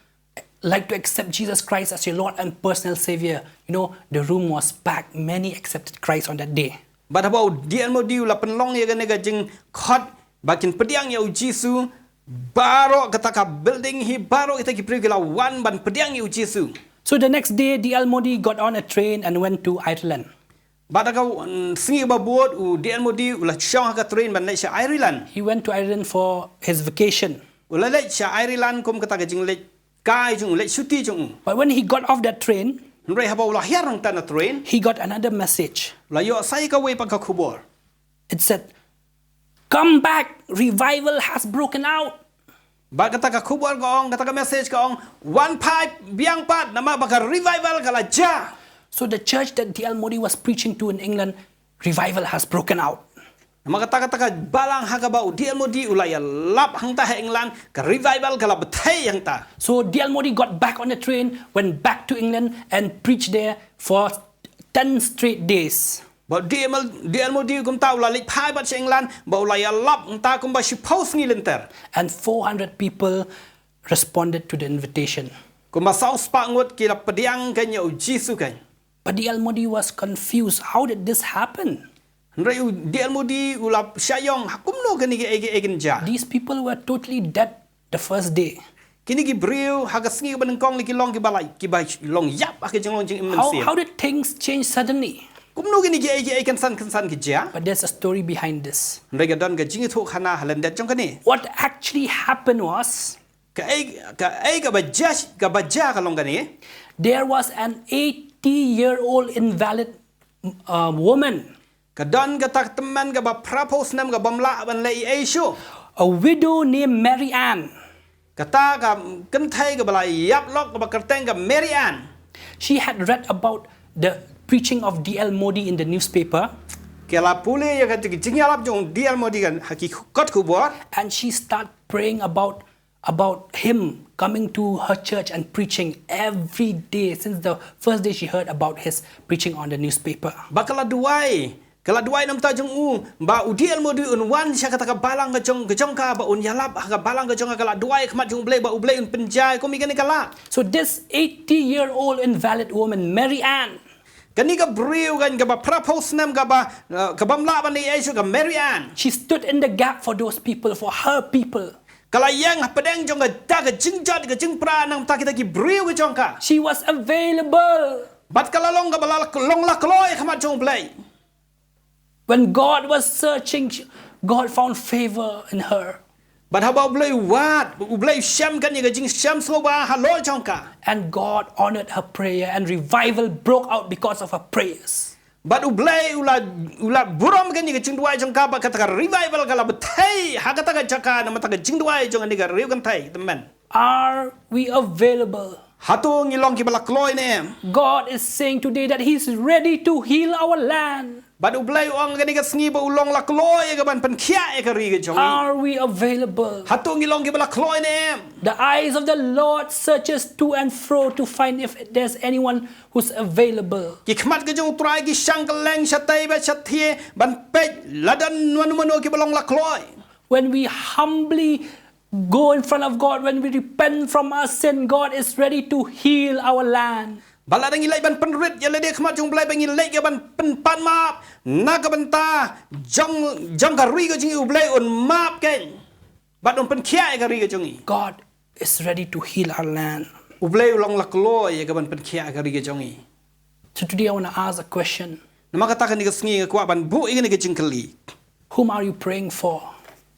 like to accept Jesus Christ as your Lord and personal Savior," you know, the room was packed. Many accepted Christ on that day. Bad haba u D L Moody u la pynlong ïa kane ka jingkhot ba kin pdiang ïa u Jisu, baroh kata ka building hi, baroh kita ki briew ki la wan ban pdiang ïa u Jisu. So the next day, D L Moody got on a train and went to Ireland. Bad ha ka, mm, sngi ba bud u D L Moody u la shong ha ka train ban leit sha Ireland. He went to Ireland for his vacation. U la leit sha Ireland kum kata ka jingleit kai jong u, leit shuti jong u. But when he got off that train, Hynrei haba u la hiar hangta na train, he got another message. U la ïoh sa ïa kawei pat ka khubor. It said, "Come back, revival has broken out." Bad kata ka khubor ka ong, kata ka message ka ong, "Wan phai biang pat, namar ba ka revival ka la jia." So the church that D L Moody was preaching to in England, revival has broken out. Namar kata, kata ka balang ha kaba u D L Moody u la ïalap hangta ha England, ka revival ka la bthei hangta. So D L Moody got back on the train, went back to England and preached there for ten straight days. Bad D L, D L Moody kumta u la leit phai pat sha England, bad u la ïalap hangta kumba shiphew sngi lynter. And four hundred people responded to the invitation. Kumba saw spah ngut ki la pdiang kein ïa u Jisu kein. But D L Moody was confused. How did this happen? Hynrei u D L Moody u la shaniah, kumno kine kiei kiei kin jia. These people were totally dead the first day. Kine ki briew ha ka sngi kaba nyngkong lei ki long kiba la, kiba long ïap ha ka jinglong jingim mynsiem. How did things change suddenly? Kumno kine kiei kiei kynsan kynsan ki jia. But there's a story behind this. Hynrei ka don ka jingïathuhkhana ha lyndet jong kane. What actually happened was, kaei, kaei kaba jia, kaba jia ka long kane. There was an eighty-year-old invalid, uh, woman. Ka don kata ka tymmen kaba phraphew snem kaba ym lah ban leh ei ei shuh. A widow named Mary Ann. Kata ka kynthei kaba la ïap lok kaba kyrteng ka Mary Ann. She had read about the preaching of D L Moody in the newspaper. Ka la pule ïa ka jingïalap jong D L Moody ha ki kot khubor. And she start praying about about him coming to her church and preaching every day since the first day she heard about his preaching on the newspaper. Bad ka la duwai, ka la duwai namar ta jong u ba u D L Moody un wan sha kata ka balang ka jong, ka jong ka, ba un ïalap ha ka balang ka jong ka. Ka la duwai ha khmat jong u Blei ba u Blei un pynjah ïa ka kane ka lad. So this eighty-year-old invalid woman, Mary Ann, kane ka briew kan kaba phraphew snem kaba, uh, kaba ym lah ban leh ei ei shuh, ka Mary Ann, she stood in the gap for those people, for her people. Ka la ïeng hapdeng jong kata ka jingjot, ka jingpra namar ta kita ki briew ka jong ka. She was available. Bad ka la long kaba la, long la kloi ha khmat jong u Blei. When God was searching, God found favor in her. Bad haba u Blei u wad, u Blei u shem kein ïa ka jingshem sngewbha halor jong ka. And God honored her prayer and revival broke out because of her prayers. Bad u Blei u la, u la burom kein ïa ka jingduwai jong ka, bad kata ka revival ka la bthei ha kata ka jaka namar ta ka jingduwai jong kane ka riew kynthei tymmen. Are we available? Hato ngi long kiba la kloi ne em? God is saying today that He's ready to heal our land. Bad u Blei u ong kane ka sngi ba u long la kloi ïa ka ban pynkhiah ïa ka ri ka jong ngi. Are we available? Hato ngi long kiba la kloi ne em? The eyes of the Lord searches to and fro to find if there's anyone who's available. Ki khmat ka jong u Trai ki shang kylleng shatei bad shathie ban peit la don mano mano kiba long la kloi. When we humbly go in front of God, when we repent from our sin, God is ready to heal our land. Ba lada ngi leit ban pynrit ïa lade ha khmat jong U Blei, ba ngi leit ka ban pynpan map na ka bynta jong, jong ka ri ka jong ngi, U Blei un map kein. Bad un pynkhiah ïa ka ri ka jong ngi. God is ready to heal our land. U Blei u long la kloi ïa ka ban pynkhiah ïa ka ri ka jong ngi. So today I want to ask a question. Namar kata kane ka sngi nga kwah ban buh ïa kane ka jingkylli. Whom are you praying for?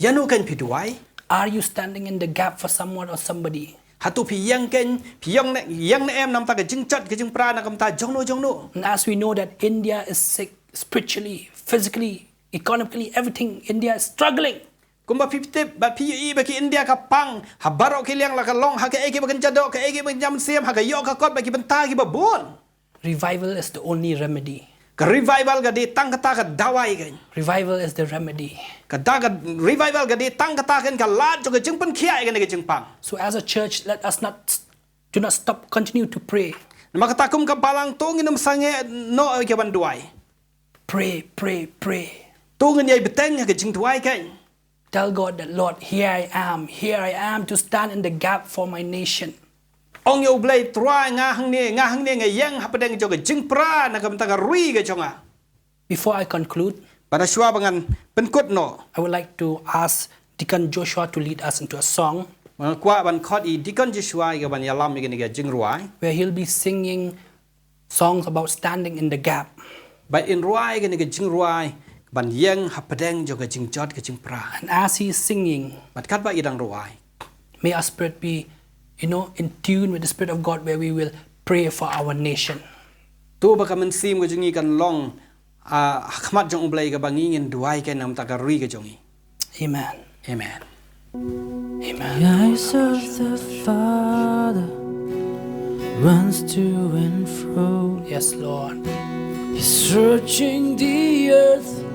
Ïa no kein phi duwai? Are you standing in the gap for someone or somebody? Hato phi ïeng kein, phi ïeng ne, ïeng ne em namar ka jingjot ka jingpra na ka bynta jong no jong no? And as we know that India is sick spiritually, physically, economically, everything, India is struggling. Kumba phi tip bad phi ïohi ba ka India ka pang ha baroh ki liang, la ka long ha kaei kaba kynja doh, kaei kaba kynja mynsiem, ha ka ïoh ka kot bad ki bynta kiba bun. Revival is the only remedy. Ka revival ka dei tang kata ka dawai kein. Revival is the remedy. Kata ka revival ka dei tang kata kein ka lad jong ka jingpynkhiah ïa kane ka jingpang. So as a church, let us not, do not stop, continue to pray. Namar kata kum ka balang to ngin ym sangeh noh ïa ka ban duwai. Pray, pray, pray. To ngin ïai bteng ha ka jingduwai kein. Tell God that, "Lord, here I am, here I am to stand in the gap for my nation." Ong ïa U Blei, Trai, nga hangne, nga hangne, nga ïeng hapdeng jong ka jingpra na ka bynta ka ri ka jong nga. Before I conclude, bad shuwa ba ngan pynkut noh, I would like to ask Deacon Joshua to lead us into a song. Nga kwah ban khot ïa Deacon Joshua ïa ka ban ïalam ïa kane ka jingrwai. Where he'll be singing songs about standing in the gap. Bad in rwai kane ka jingrwai ban ïeng hapdeng jong ka jingjot ka jingpra. And as he is singing, bad katba i dang rwai, may our spirit be, you know, in tune with the Spirit of God, where we will pray for our nation. To ba ka mynsiem ka jong ngi kan long, ah, ha khmat jong U Blei kaba ngi ngin duwai kein namar ka ri ka jong ngi. Amen. Amen. Amen. The eyes of the Father runs to and fro. Yes, Lord. He's searching the earth.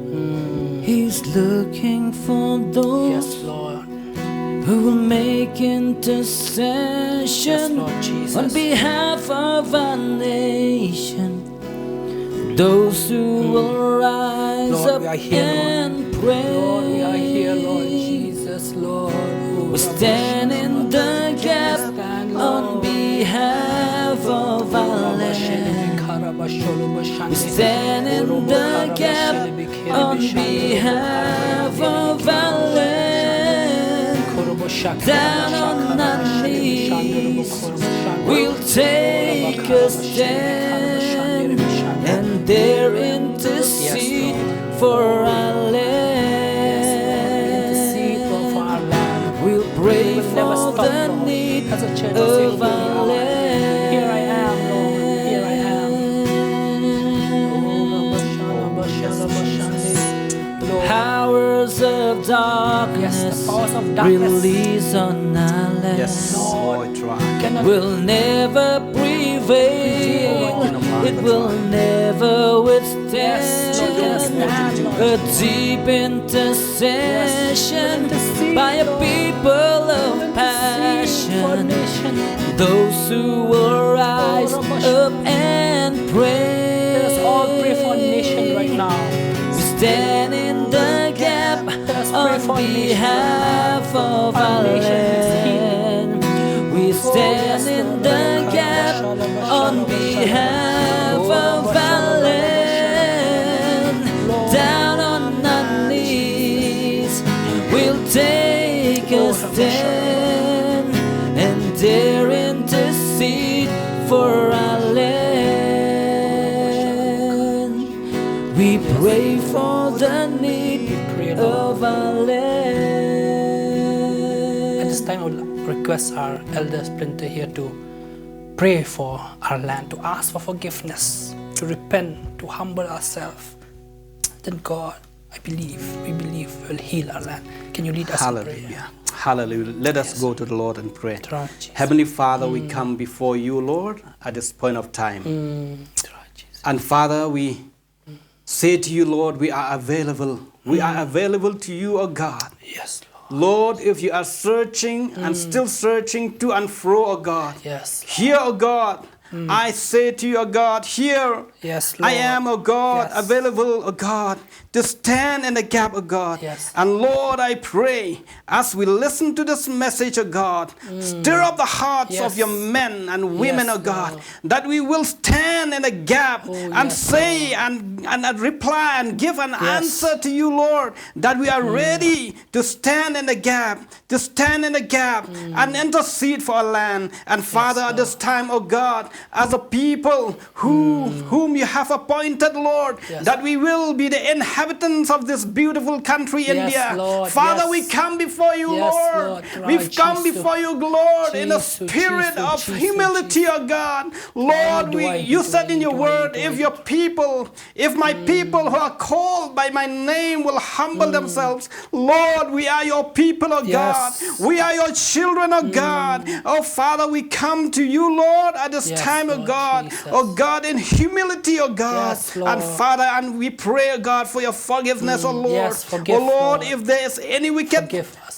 Mm. He's looking for those, yes, Lord, who will make intercession, yes, Lord Jesus, on behalf of our nation. Those who, mm, will rise, Lord, up, we are here, Lord, and pray. Lord, we are here, Lord Jesus, Lord. We stand in the gap, stand, Lord, on behalf of our land. We stand in the gap on behalf of our land. Down on our knees, we'll take a stand and dare intercede for our land. We'll pray for the need of our land. Here I am, Lord. Here I am. Powers of darkness, yes, the powers of darkness, release on our land. Yes, Lord, Lord, cannot, will never prevail. Prevail. It will never withstand, yes, Lord, cannot stand, Lord, a deep intercession, yes, intercede, by a, Lord, people of, intercede for passion, nation. Those who will rise up and pray. Let us all pray for our nation right now. We stand in the gap on behalf of our land. We stand in the gap on behalf of our land. Down on our knees, we'll take a stand and dare intercede for our land. We pray for the need of our land. At this time, I would request our elder splinter here to pray for our land, to ask for forgiveness, to repent, to humble ourselves. Then God, I believe, we believe, will heal our land. Can you lead us in prayer? Hallelujah. Hallelujah. Let us, yes, go to the Lord and pray. Thank you, Jesus. Heavenly Father, we, mm, come before you, Lord, at this point of time. Mm. Thank you, Jesus. And Father, we say to you, Lord, we are available. We are, mm, available to you, O God. Yes, Lord. Lord, if you are searching and, mm, still searching to and fro, O God, yes, Lord, here, O God, mm, I say to you, O God, here, yes, Lord, I am, O God, yes, available, O God, to stand in the gap, oh God. Yes. And Lord, I pray as we listen to this message, oh God, stir up the hearts of your men and women, oh God, that we will stand in the gap and say and, and, and reply and give an answer to you, Lord, that we are ready to stand in the gap, to stand in the gap and intercede for our land. And Father, at this time, oh God, as a people who whom you have appointed, Lord, that we will be the inhabitants of this beautiful country, India. Father, we come before you, Lord. We've come before you, Lord, in a spirit of humility, oh God. Lord, we, you said in your word, if your people, if my people who are called by my name will humble themselves, Lord, we are your people, oh God. We are your children, oh God. Oh Father, we come to you, Lord, at this time, oh God. Oh God, in humility, oh God. And Father, and we pray, oh God, for your forgiveness, oh Lord. Oh Lord, if there is any wicked,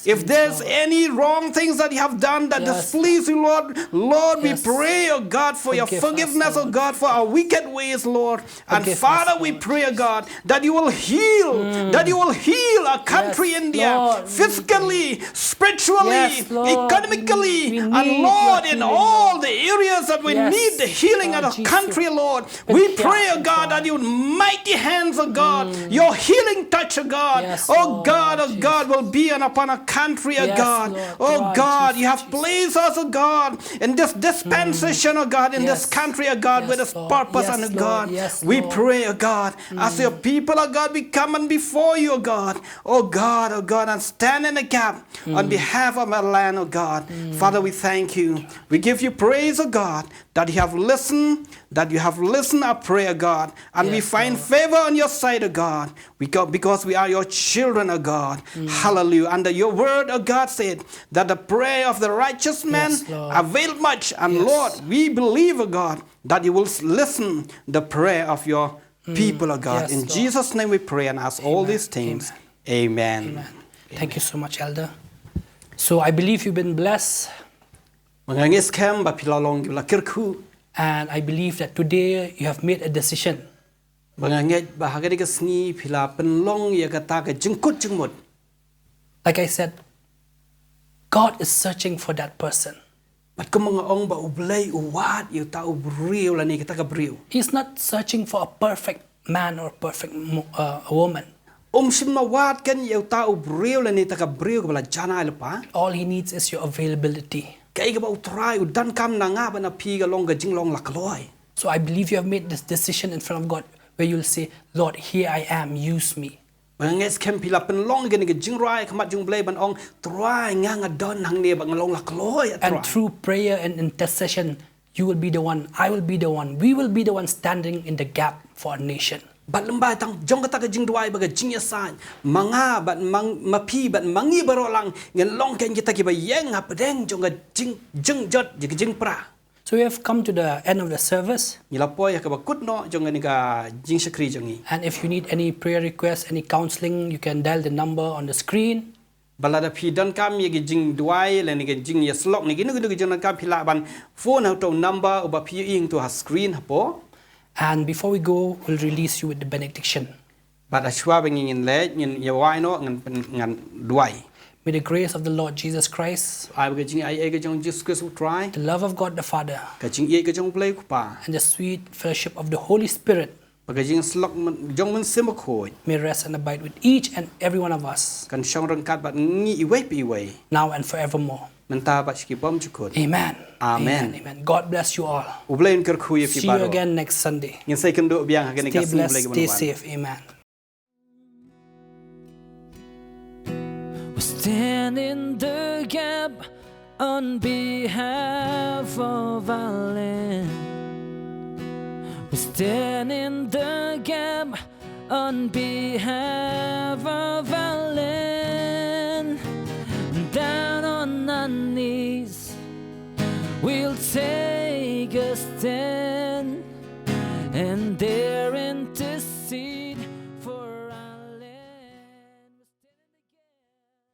if there's any wrong things that you have done that displease you, Lord, Lord, we pray, oh God, for your forgiveness, oh God, for our wicked ways, Lord. And Father, we pray, oh God, that you will heal, that you will heal our country, India, physically, spiritually, economically, and Lord, in all the areas that we need the healing of the country, Lord. We pray, oh God, that your mighty hands, oh God, your healing touch, oh God, oh God, oh God, will be on upon our country, oh God. Oh God, you have placed us, oh God, in this dispensation, oh God, in this country, oh God, with this purpose, and oh God, we pray, oh God, as your people, oh God, we come and before you, oh God, oh God, oh God, and stand in the gap on behalf of our land, oh God. Father, we thank you. We give you praise, oh God, that you have listened, that you have listened our prayer, God, and we find favor on your side, oh God. We go, because we are your children, oh God. Hallelujah. And your word, oh God, said that the prayer of the righteous man avail much. And Lord, we believe, oh God, that you will s- listen the prayer of your people, oh God. In Jesus' name we pray and ask all these things. Amen. Thank you so much, Elder. So I believe you've been blessed. Ba nga ngeit skhem ba phi la long ki ba la kyrkhu. And I believe that today you have made a decision. Ba nga ngeit ba ha kane ka sngi phi la pynlong ïa kata ka jingkut jingmut. Like I said, God is searching for that person. Bad kumba nga ong ba U Blei u wad ïa uta u briew lane kata ka briew. He's not searching for a perfect man or perfect mo- uh, a woman. Um shym la wad kan ïa uta u briew lane ta ka briew kaba la janai lypa. All he needs is your availability. Kaei kaba U Trai u donkam na nga bad na phi ka long ka jinglong la kloi. So I believe you have made this decision in front of God where you'll say, Lord, here I am, use me. Ba nga ngeit skhem phi la pynlong kane ka jingrwai ha khmat jong U Blei ban ong, Trai, nga nga don hangne ba nga long la kloi, ah Trai. And through prayer and intercession, you will be the one, I will be the one, we will be the one standing in the gap for our nation. Bad lymbai tang jong kata ka jingduwai bad ka jingïasaid, ma nga bad ma phi bad ma ngi baroh lang ngin long kein kita kiba ïeng hapdeng jong ka jing, jingjot, jing, jingpra. So we have come to the end of the service. Ngi la poi ha kaba kut noh jong kane ka jingshakri jong ngi. And if you need any prayer request, any counseling, you can dial the number on the screen. Bad lada phi donkam ïa ki jingduwai lane ki jingïasyllok ne kino kino ki jingdonkam, phi lah ban phone ha uto u number uba phi ïohi hangto ha screen hapoh. And before we go, we'll release you with the benediction. Bad ha shuwa ba ngin leit, ngin ïa wai noh, ngan, ngan duwai. May the grace of the Lord Jesus Christ, ai ba ka jingaiei ka jong Jesus Christ U Trai, the love of God the Father, ka jingïeit ka jong U Blei U Kpa, and the sweet fellowship of the Holy Spirit, bad ka jingsyllok jong U Mynsiem Bakhuid, may rest and abide with each and every one of us, kan shong ryngkat bad ngi iwei pa iwei, now and forevermore. Mynta bad sha ki bymjukut. Amen. Amen. Amen. God bless you all. U Blei un kyrkhu ïa phi baroh. See you again next Sunday. Ngin sa ïakynduh biang ha kane ka sngi Blei kaba wan. Stay blessed, stay safe. Amen. We stand in the gap on behalf of our land. We stand in the gap on behalf of our land. Down on our knees, we'll take a stand and there intercede.